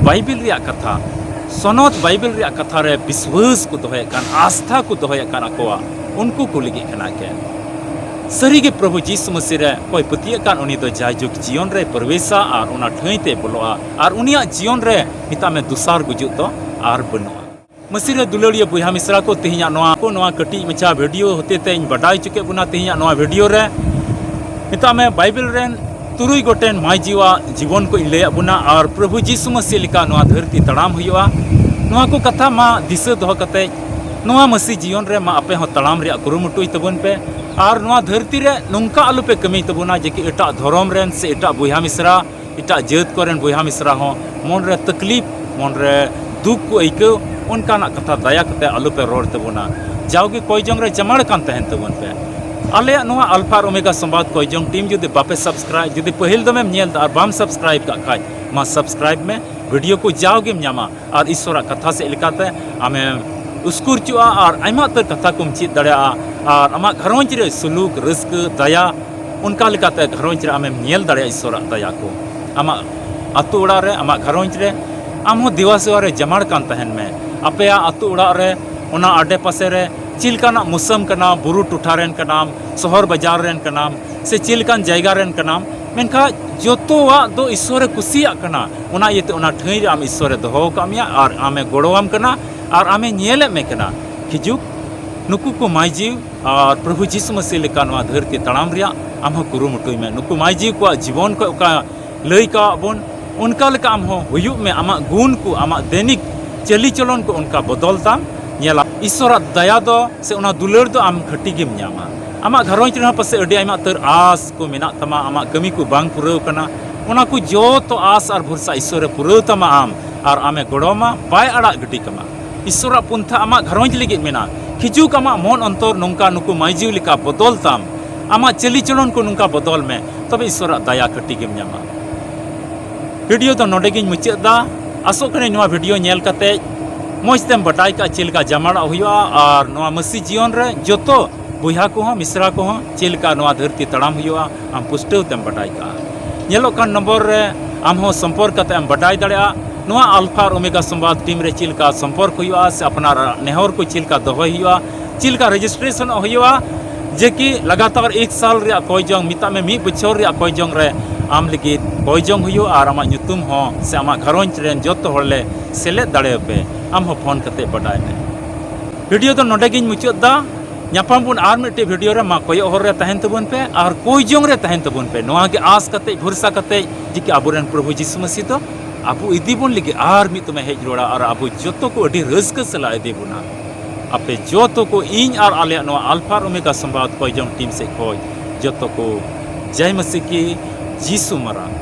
ᱵᱟᱭᱵᱮᱞ ᱨᱮᱭᱟᱜ ᱠᱟᱛᱷᱟ, ᱥᱚᱱᱚᱛ ᱵᱟᱭᱵᱮᱞ ᱨᱮᱭᱟᱜ ᱠᱟᱛᱷᱟ ᱨᱮ ᱵᱤᱥᱣᱟᱹᱥ ᱠᱚ ᱫᱚᱦᱚᱭᱮᱫ ᱠᱟᱱ, ᱟᱥᱛᱷᱟ ᱠᱚ ᱫᱚᱦᱚᱭᱮᱫ ᱠᱟᱱ ᱟᱠᱚᱣᱟᱜ, ᱩᱱᱠᱩ ᱠᱚ ᱞᱟᱹᱜᱤᱫ ᱠᱟᱱᱟ ᱮᱠᱮᱱ᱾ ᱥᱟᱹᱨᱤᱜᱮ ᱯᱨᱚᱵᱷᱩ ᱡᱤᱥᱩ ᱢᱟᱹᱥᱤ ᱨᱮ ᱚᱠᱚᱭ ᱯᱟᱹᱛᱭᱟᱹᱜ ᱠᱟᱱ, ᱩᱱᱤ ᱫᱚ ᱡᱟᱭᱡᱩᱜᱽ ᱡᱤᱭᱚᱱ ᱨᱮᱭ ᱯᱨᱚᱵᱮᱥᱟ ᱟᱨ ᱚᱱᱟ ᱴᱷᱟᱹᱭ ᱛᱮᱭ ᱵᱚᱞᱚᱜᱼᱟ ᱟᱨ ᱩᱱᱤᱭᱟᱜ ᱡᱤᱭᱚᱱ ᱨᱮ ᱢᱮᱛᱟᱜ ᱢᱮ ᱫᱚᱥᱟᱨ ᱜᱩᱡᱩᱜ ᱫᱚ ᱟᱨ ᱵᱟᱹᱱᱩᱜᱼᱟ᱾ ᱢᱟᱹᱥᱤ ᱨᱮ ᱫᱩᱞᱟᱹᱲᱤᱭᱟᱹ ᱵᱚᱭᱦᱟ ᱢᱤᱥᱨᱟ ᱠᱚ, ᱛᱮᱦᱮᱧᱟᱜ ᱱᱚᱣᱟ ᱠᱚ, ᱱᱚᱣᱟ ᱠᱟᱹᱴᱤᱡ ᱢᱟᱪᱷᱟ ᱵᱷᱤᱰᱤᱭᱳ ᱦᱚᱛᱮ ᱛᱮ ᱤᱧ ᱵᱟᱰᱟᱭ ᱦᱚᱪᱚ ᱠᱮᱫ ᱵᱚᱱᱟ᱾ ᱛᱮᱦᱮᱧᱟᱜ ᱱᱚᱣᱟ ᱵᱷᱤᱰᱤᱭᱳ ᱨᱮ ᱢᱮᱛᱟᱜ ᱢᱮ ᱵᱟᱭᱵᱮᱞ ᱨᱮᱱ ᱛᱩᱨᱩᱭ ᱜᱚᱴᱮᱱ ᱢᱟᱹᱭᱡᱤᱣᱟᱜ ᱡᱤᱵᱚᱱ ᱠᱚ ᱤᱧ ᱞᱟᱹᱭᱟᱫ ᱵᱚᱱᱟ ᱟᱨ ᱯᱨᱚᱵᱷᱩ ᱡᱤᱥᱩ ᱢᱟᱹᱥᱤ ᱞᱮᱠᱟ ᱱᱚᱣᱟ ᱫᱷᱟᱹᱨᱛᱤ ᱛᱟᱲᱟᱢ ᱦᱩᱭᱩᱜᱼᱟ᱾ ᱱᱚᱣᱟ ᱠᱚ ᱠᱟᱛᱷᱟ ᱢᱟ ᱫᱤᱥᱟᱹ ᱫᱚᱦᱚ ᱠᱟᱛᱮ ᱱᱚᱣᱟ ᱢᱟᱹᱥᱤ ᱡᱤᱭᱚᱱ ᱨᱮ ᱢᱟ ᱟᱯᱮ ᱦᱚᱸ ᱛᱟᱲᱟᱢ ᱨᱮᱭᱟᱜ ᱠᱩᱨᱩᱢᱩᱴᱩᱭ ᱛᱟᱵᱚᱱ ᱯᱮ᱾ ᱟᱨ ᱱᱚᱣᱟ ᱫᱷᱟᱹᱨᱛᱤ ᱨᱮ ᱱᱚᱝᱠᱟ ᱟᱞᱚᱯᱮ ᱠᱟᱹᱢᱤ ᱛᱟᱵᱚᱱᱟ ᱡᱮ ᱠᱤ ᱮᱴᱟᱜ ᱫᱷᱚᱨᱚᱢ ᱨᱮᱱ ᱥᱮ ᱮᱴᱟᱜ ᱵᱚᱭᱦᱟ ᱢᱤᱥᱨᱟ, ᱮᱴᱟᱜ ᱡᱟᱹᱛ ᱠᱚᱨᱮᱱ ᱵᱚᱭᱦᱟ ᱢᱤᱥᱨᱟ ᱦᱚᱸ ᱢᱚᱱ ᱨᱮ ᱛᱟᱠᱞᱤᱯ, ᱢᱚᱱ ᱨᱮ ᱫᱩᱠ ᱠᱚ ᱟᱹᱭᱠᱟᱹᱣ, ᱚᱱᱠᱟᱱᱟᱜ ᱠᱟᱛᱷᱟ ᱫᱟᱭᱟ ᱠᱟᱛᱮ ᱟᱞᱚᱯᱮ ᱨᱚᱲ ᱛᱟᱵᱚᱱᱟ᱾ ᱡᱟᱣᱜᱮ ᱠᱚᱭ ᱡᱚᱝ ᱨᱮ ᱡᱟᱢᱟᱲ ᱠᱟᱱ ᱛᱟᱦᱮᱱ ᱛᱟᱵᱚᱱ ᱯᱮ᱾ ᱟᱞᱮᱭᱟᱜ ᱱᱚᱣᱟ ᱟᱞᱯᱷᱟ ᱟᱨ ᱳᱢᱮᱜᱟ ᱥᱚᱢᱵᱟᱫ ᱠᱚᱭ ᱡᱚᱝ ᱴᱤᱢ ᱡᱩᱫᱤ ᱵᱟᱯᱮ ᱥᱟᱵᱥᱠᱨᱟᱭᱤᱵ, ᱡᱩᱫᱤ ᱯᱟᱹᱦᱤᱞ ᱫᱚᱢᱮᱢ ᱧᱮᱞ ᱮᱫᱟ ᱟᱨ ᱵᱟᱢ ᱥᱟᱵᱥᱠᱨᱟᱭᱤᱵ ᱠᱟᱜ ᱠᱷᱟᱡ, ᱢᱟ ᱥᱟᱵᱥᱠᱨᱟᱭᱤᱵ ᱢᱮ, ᱵᱷᱤᱰᱤᱭᱳ ᱠᱚ ᱡᱟᱣᱜᱮᱢ ᱧᱟᱢᱟ᱾ ᱟᱨ ᱤᱥᱥᱚᱨᱟᱜ ᱠᱟᱛᱷᱟ ᱥᱮᱫ ᱞᱮᱠᱟᱛᱮ ᱟᱢᱮᱢ ᱩᱥᱠᱩᱨ ᱦᱚᱪᱚᱜᱼᱟ ᱟᱨ ᱟᱭᱢᱟ ᱩᱛᱟᱹᱨ ᱠᱟᱛᱷᱟ ᱠᱚᱢ ᱪᱮᱫ ᱫᱟᱲᱮᱭᱟᱜᱼᱟ᱾ ᱟᱨ ᱟᱢᱟᱜ ᱜᱷᱟᱨᱚᱸᱡᱽ ᱨᱮ ᱥᱩᱞᱩᱠ, ᱨᱟᱹᱥᱠᱟᱹ, ᱫᱟᱭᱟ, ᱚᱱᱠᱟ ᱞᱮᱠᱟᱛᱮ ᱜᱷᱟᱨᱚᱸᱡᱽ ᱨᱮ ᱟᱢᱮᱢ ᱧᱮᱞ ᱫᱟᱲᱮᱭᱟᱜᱼᱟ ᱤᱥᱥᱚᱨᱟᱜ ᱫᱟᱭᱟ ᱠᱚ᱾ ᱟᱢᱟᱜ ᱟᱹᱛᱩ ᱚᱲᱟᱜ ᱨᱮ, ᱟᱢᱟᱜ ᱜᱷᱟᱨᱚᱸᱡᱽ ᱨᱮ ᱟᱢ ᱦᱚᱸ ᱫᱮᱣᱟ ᱥᱮᱣᱟ ᱨᱮ ᱡᱟᱢᱟᱲ ᱠᱟᱱ ᱛᱟᱦᱮᱱ ᱢᱮ᱾ ᱟᱯᱮᱭᱟᱜ ᱟᱹᱛᱩ ᱚᱲᱟᱜ ᱨᱮ, ᱚᱱᱟ ᱟᱰᱮ ᱯᱟᱥᱮ ᱨᱮ ᱪᱮᱫ ᱞᱮᱠᱟᱱᱟᱜ ᱢᱳᱥᱟᱢ ᱠᱟᱱᱟ, ᱵᱩᱨᱩ ᱴᱚᱴᱷᱟ ᱨᱮᱱ ᱠᱟᱱᱟᱢ, ᱥᱚᱦᱚᱨ ᱵᱟᱡᱟᱨ ᱨᱮᱱ ᱠᱟᱱᱟᱢ, ᱥᱮ ᱪᱮᱫ ᱞᱮᱠᱟᱱ ᱡᱟᱭᱜᱟ ᱨᱮᱱ ᱠᱟᱱᱟᱢ, ᱢᱮᱱᱠᱷᱟᱱ ᱡᱚᱛᱚᱣᱟᱜ ᱫᱚ ᱤᱥᱥᱚᱨᱮ ᱠᱩᱥᱤᱭᱟᱜ ᱠᱟᱱᱟ᱾ ᱚᱱᱟ ᱤᱭᱟᱹᱛᱮ ᱚᱱᱟ ᱴᱷᱟᱹᱭ ᱨᱮ ᱟᱢ ᱤᱥᱥᱚᱨᱮ ᱫᱚᱦᱚ ᱟᱠᱟᱫ ᱢᱮᱭᱟ ᱟᱨ ᱟᱢᱮ ᱜᱚᱲᱚᱣᱟᱢ ᱠᱟᱱᱟ ᱟᱨ ᱟᱢᱮ ᱧᱮᱞᱮᱫ ᱢᱮ ᱠᱟᱱᱟ᱾ ᱦᱤᱡᱩᱜ, ᱱᱩᱠᱩ ᱠᱚ ᱢᱟᱹᱭᱡᱤ ᱟᱨ ᱯᱨᱚᱵᱷᱩ ᱡᱤᱥᱩ ᱢᱟᱹᱥᱤ ᱞᱮᱠᱟ ᱱᱚᱣᱟ ᱫᱷᱟᱹᱨᱛᱤ ᱛᱟᱲᱟᱢ ᱨᱮᱭᱟᱜ ᱟᱢ ᱦᱚᱸ ᱠᱩᱨᱩᱢᱩᱴᱩᱭ ᱢᱮ᱾ ᱱᱩᱠᱩ ᱢᱟᱹᱭᱡᱤ ᱠᱚᱣᱟᱜ ᱡᱤᱵᱚᱱ ᱠᱷᱚᱱ ᱚᱠᱟ ᱞᱟᱹᱭ ᱠᱟᱣᱟᱜ ᱵᱚᱱ, ᱚᱱᱠᱟ ᱞᱮᱠᱟ ᱟᱢ ᱦᱚᱸ ᱦᱩᱭᱩᱜ ᱢᱮ᱾ ᱟᱢᱟᱜ ᱜᱩᱱ ᱠᱚ, ᱟᱢᱟᱜ ᱫᱮᱱᱤᱠ ᱪᱟᱹᱞᱤ ᱪᱚᱞᱚᱱ ᱠᱚ ᱚᱱᱠᱟ ᱵᱚᱫᱚᱞ ᱛᱟᱢ᱾ ᱧᱮᱞᱟ, ᱤᱥᱥᱚᱨᱟᱜ ᱫᱟᱭᱟ ᱫᱚ ᱥᱮ ᱚᱱᱟ ᱫᱩᱞᱟᱹᱲ ᱫᱚ ᱟᱢ ᱠᱷᱟᱹᱴᱤ ᱜᱮᱢ ᱧᱟᱢᱟ᱾ ᱟᱢᱟᱜ ᱜᱷᱟᱨᱚᱸᱡᱽ ᱨᱮᱦᱚᱸ ᱯᱟᱥᱮᱡ ᱟᱹᱰᱤ ᱟᱭᱢᱟ ᱩᱛᱟᱹᱨ ᱟᱸᱥ ᱠᱚ ᱢᱮᱱᱟᱜ ᱛᱟᱢᱟ, ᱟᱢᱟᱜ ᱠᱟᱹᱢᱤ ᱠᱚ ᱵᱟᱝ ᱯᱩᱨᱟᱹᱣ ᱠᱟᱱᱟ, ᱚᱱᱟ ᱠᱚ ᱡᱚᱛᱚ ᱟᱸᱥ ᱟᱨ ᱵᱷᱚᱨᱥᱟ ᱤᱥᱥᱚᱨᱮ ᱯᱩᱨᱟᱹᱣ ᱛᱟᱢᱟ ᱟᱢ, ᱟᱨ ᱟᱢᱮ ᱜᱚᱲᱚᱣᱟᱢᱟ, ᱵᱟᱭ ᱟᱲᱟᱜ ᱜᱤᱰᱤ ᱠᱟᱢᱟ᱾ ᱤᱥᱥᱚᱨᱟᱜ ᱯᱚᱱᱛᱷᱟ ᱟᱢᱟᱜ ᱜᱷᱟᱨᱚᱸᱡᱽ ᱞᱟᱹᱜᱤᱫ ᱢᱮᱱᱟᱜᱼᱟ᱾ ᱦᱤᱡᱩᱜ, ᱟᱢᱟᱜ ᱢᱚᱱ ᱚᱱᱛᱚᱨ ᱱᱚᱝᱠᱟ ᱱᱩᱠᱩ ᱢᱟᱹᱭᱡᱤ ᱞᱮᱠᱟ ᱵᱚᱫᱚᱞ ᱛᱟᱢ᱾ ᱟᱢᱟᱜ ᱪᱟᱹᱞᱤ ᱪᱚᱞᱚᱱ ᱠᱚ ᱱᱚᱝᱠᱟ ᱵᱚᱫᱚᱞ ᱢᱮ, ᱛᱚᱵᱮ ᱤᱥᱥᱚᱨᱟᱜ ᱫᱟᱭᱟ ᱠᱟᱹᱴᱤᱡ ᱜᱮᱢ ᱧᱟᱢᱟ᱾ ᱵᱷᱤᱰᱤᱭᱳ ᱫᱚ ᱱᱚᱰᱮ ᱜᱤᱧ ᱢᱩᱪᱟᱹᱫ ᱮᱫᱟ᱾ ᱟᱥᱚᱜ ᱠᱟᱹᱱᱟᱹᱧ ᱱᱚᱣᱟ ᱵᱷᱤᱰᱤᱭᱳ ᱧᱮᱞ ᱠᱟᱛᱮ ᱢᱚᱡᱽ ᱛᱮᱢ ᱵᱟᱰᱟᱭ ᱠᱟᱜᱼᱟ ᱪᱮᱫ ᱞᱮᱠᱟ ᱡᱟᱢᱟᱲᱟᱜ ᱦᱩᱭᱩᱜᱼᱟ ᱟᱨ ᱱᱚᱣᱟ ᱢᱟᱹᱥᱤ ᱡᱤᱭᱚᱱ ᱨᱮ ᱡᱚᱛᱚ ᱵᱚᱭᱦᱟ ᱠᱚᱦᱚᱸ, ᱢᱤᱥᱨᱟ ᱠᱚᱦᱚᱸ ᱪᱮᱫ ᱞᱮᱠᱟ ᱱᱚᱣᱟ ᱫᱷᱟᱹᱨᱛᱤ ᱛᱟᱲᱟᱢ ᱦᱩᱭᱩᱜᱼᱟ, ᱟᱢ ᱯᱩᱥᱴᱟᱹᱣ ᱛᱮᱢ ᱵᱟᱰᱟᱭ ᱠᱟᱜᱼᱟ᱾ ᱧᱮᱞᱚᱜ ᱠᱟᱱ ᱱᱚᱢᱵᱚᱨ ᱨᱮ ᱟᱢ ᱦᱚᱸ ᱥᱚᱢᱯᱚᱨᱠ ᱠᱟᱛᱮ ᱮᱢ ᱵᱟᱰᱟᱭ ᱫᱟᱲᱮᱭᱟᱜᱼᱟ ᱱᱚᱣᱟ ᱟᱞᱯᱷᱟ ᱟᱨ ᱳᱢᱮᱜᱟ ᱥᱚᱢᱵᱟᱫ ᱴᱤᱢ ᱨᱮ ᱪᱮᱫ ᱞᱮᱠᱟ ᱥᱚᱢᱯᱚᱨᱠ ᱦᱩᱭᱩᱜᱼᱟ ᱥᱮ ᱟᱯᱱᱟᱨᱟᱜ ᱱᱮᱦᱚᱨ ᱠᱚ ᱪᱮᱫ ᱞᱮᱠᱟ ᱫᱚᱦᱚᱭ ᱦᱩᱭᱩᱜᱼᱟ, ᱪᱮᱫ ᱞᱮᱠᱟ ᱨᱮᱡᱤᱥᱴᱨᱮᱥᱚᱱᱚᱜ ᱦᱩᱭᱩᱜᱼᱟ᱾ ᱡᱮ ᱠᱤ ᱞᱟᱜᱟᱛᱟᱨ ᱮᱠ ᱥᱟᱞ ᱨᱮᱭᱟᱜ ᱠᱚᱭ ᱡᱚᱝ, ᱢᱮᱛᱟᱜ ᱢᱮ ᱢᱤᱫ ᱵᱚᱪᱷᱚᱨ ᱨᱮᱭᱟᱜ ᱠᱚᱭ ᱡᱚᱝ ᱨᱮ ᱟᱢ ᱞᱟᱹᱜᱤᱫ ᱠᱚᱭ ᱡᱚᱝ ᱦᱩᱭᱩᱜᱼᱟ ᱟᱨ ᱟᱢᱟᱜ ᱧᱩᱛᱩᱢ ᱦᱚᱸ ᱥᱮ ᱟᱢᱟᱜ ᱜᱷᱟᱨᱚᱸᱡᱽ ᱨᱮᱱ ᱡᱚᱛᱚ ᱦᱚᱲ ᱞᱮ ᱥᱮᱞᱮᱫ ᱫᱟᱲᱮᱭᱟᱯᱮ᱾ ᱟᱢ ᱦᱚᱸ ᱯᱷᱳᱱ ᱠᱟᱛᱮ ᱵᱟᱰᱟᱭ ᱢᱮ᱾ ᱵᱷᱤᱰᱤᱭᱳ ᱫᱚ ᱱᱚᱰᱮ ᱜᱤᱧ ᱢᱩᱪᱟᱹᱫ ᱫᱟ᱾ ᱧᱟᱯᱟᱢ ᱵᱚᱱ ᱟᱨ ᱢᱤᱫᱴᱮᱡ ᱵᱷᱤᱰᱤᱭᱳ ᱨᱮ᱾ ᱢᱟ ᱠᱚᱭᱚᱜ ᱦᱚᱨ ᱨᱮ ᱛᱟᱦᱮᱱ ᱛᱟᱵᱚᱱ ᱯᱮ ᱟᱨ ᱠᱚᱭ ᱡᱚᱝ ᱨᱮ ᱛᱟᱦᱮᱱ ᱛᱟᱵᱚᱱ ᱯᱮ᱾ ᱱᱚᱣᱟ ᱜᱮ ᱟᱸᱥ ᱠᱟᱛᱮ, ᱵᱷᱚᱨᱥᱟ ᱠᱟᱛᱮ ᱡᱮ ᱠᱤ ᱟᱵᱚᱨᱮᱱ ᱯᱨᱚᱵᱷᱩ ᱡᱤᱥᱩ ᱢᱟᱹᱥᱤ ᱫᱚ ᱟᱵᱚ ᱤᱫᱤ ᱵᱚᱱ ᱞᱟᱹᱜᱤᱫ ᱟᱨ ᱢᱤᱫ ᱫᱚᱢᱮ ᱦᱮᱡ ᱨᱩᱣᱟᱹᱲᱟ ᱟᱨ ᱟᱵᱚ ᱡᱚᱛᱚ ᱠᱚ ᱟᱹᱰᱤ ᱨᱟᱹᱥᱠᱟᱹ ᱥᱟᱞᱟᱜ ᱤᱫᱤ ᱵᱚᱱᱟ᱾ ᱟᱯᱮ ᱡᱚᱛᱚ ᱠᱚ ᱤᱧ ᱟᱨ ᱟᱞᱮᱭᱟᱜ ᱱᱚᱣᱟ ᱟᱞᱯᱷᱟ ᱟᱨ ᱳᱢᱮᱜᱟ ᱥᱚᱢᱵᱟᱫ ᱠᱚᱭ ᱡᱚᱝ ᱴᱤᱢ ᱥᱮᱫ ᱠᱷᱚᱱ ᱡᱚᱛᱚ ᱠᱚ ᱡᱟᱭ ᱢᱟᱹᱥᱤ ᱠᱤ ᱡᱤᱥᱩ ᱢᱟᱨᱟᱝ᱾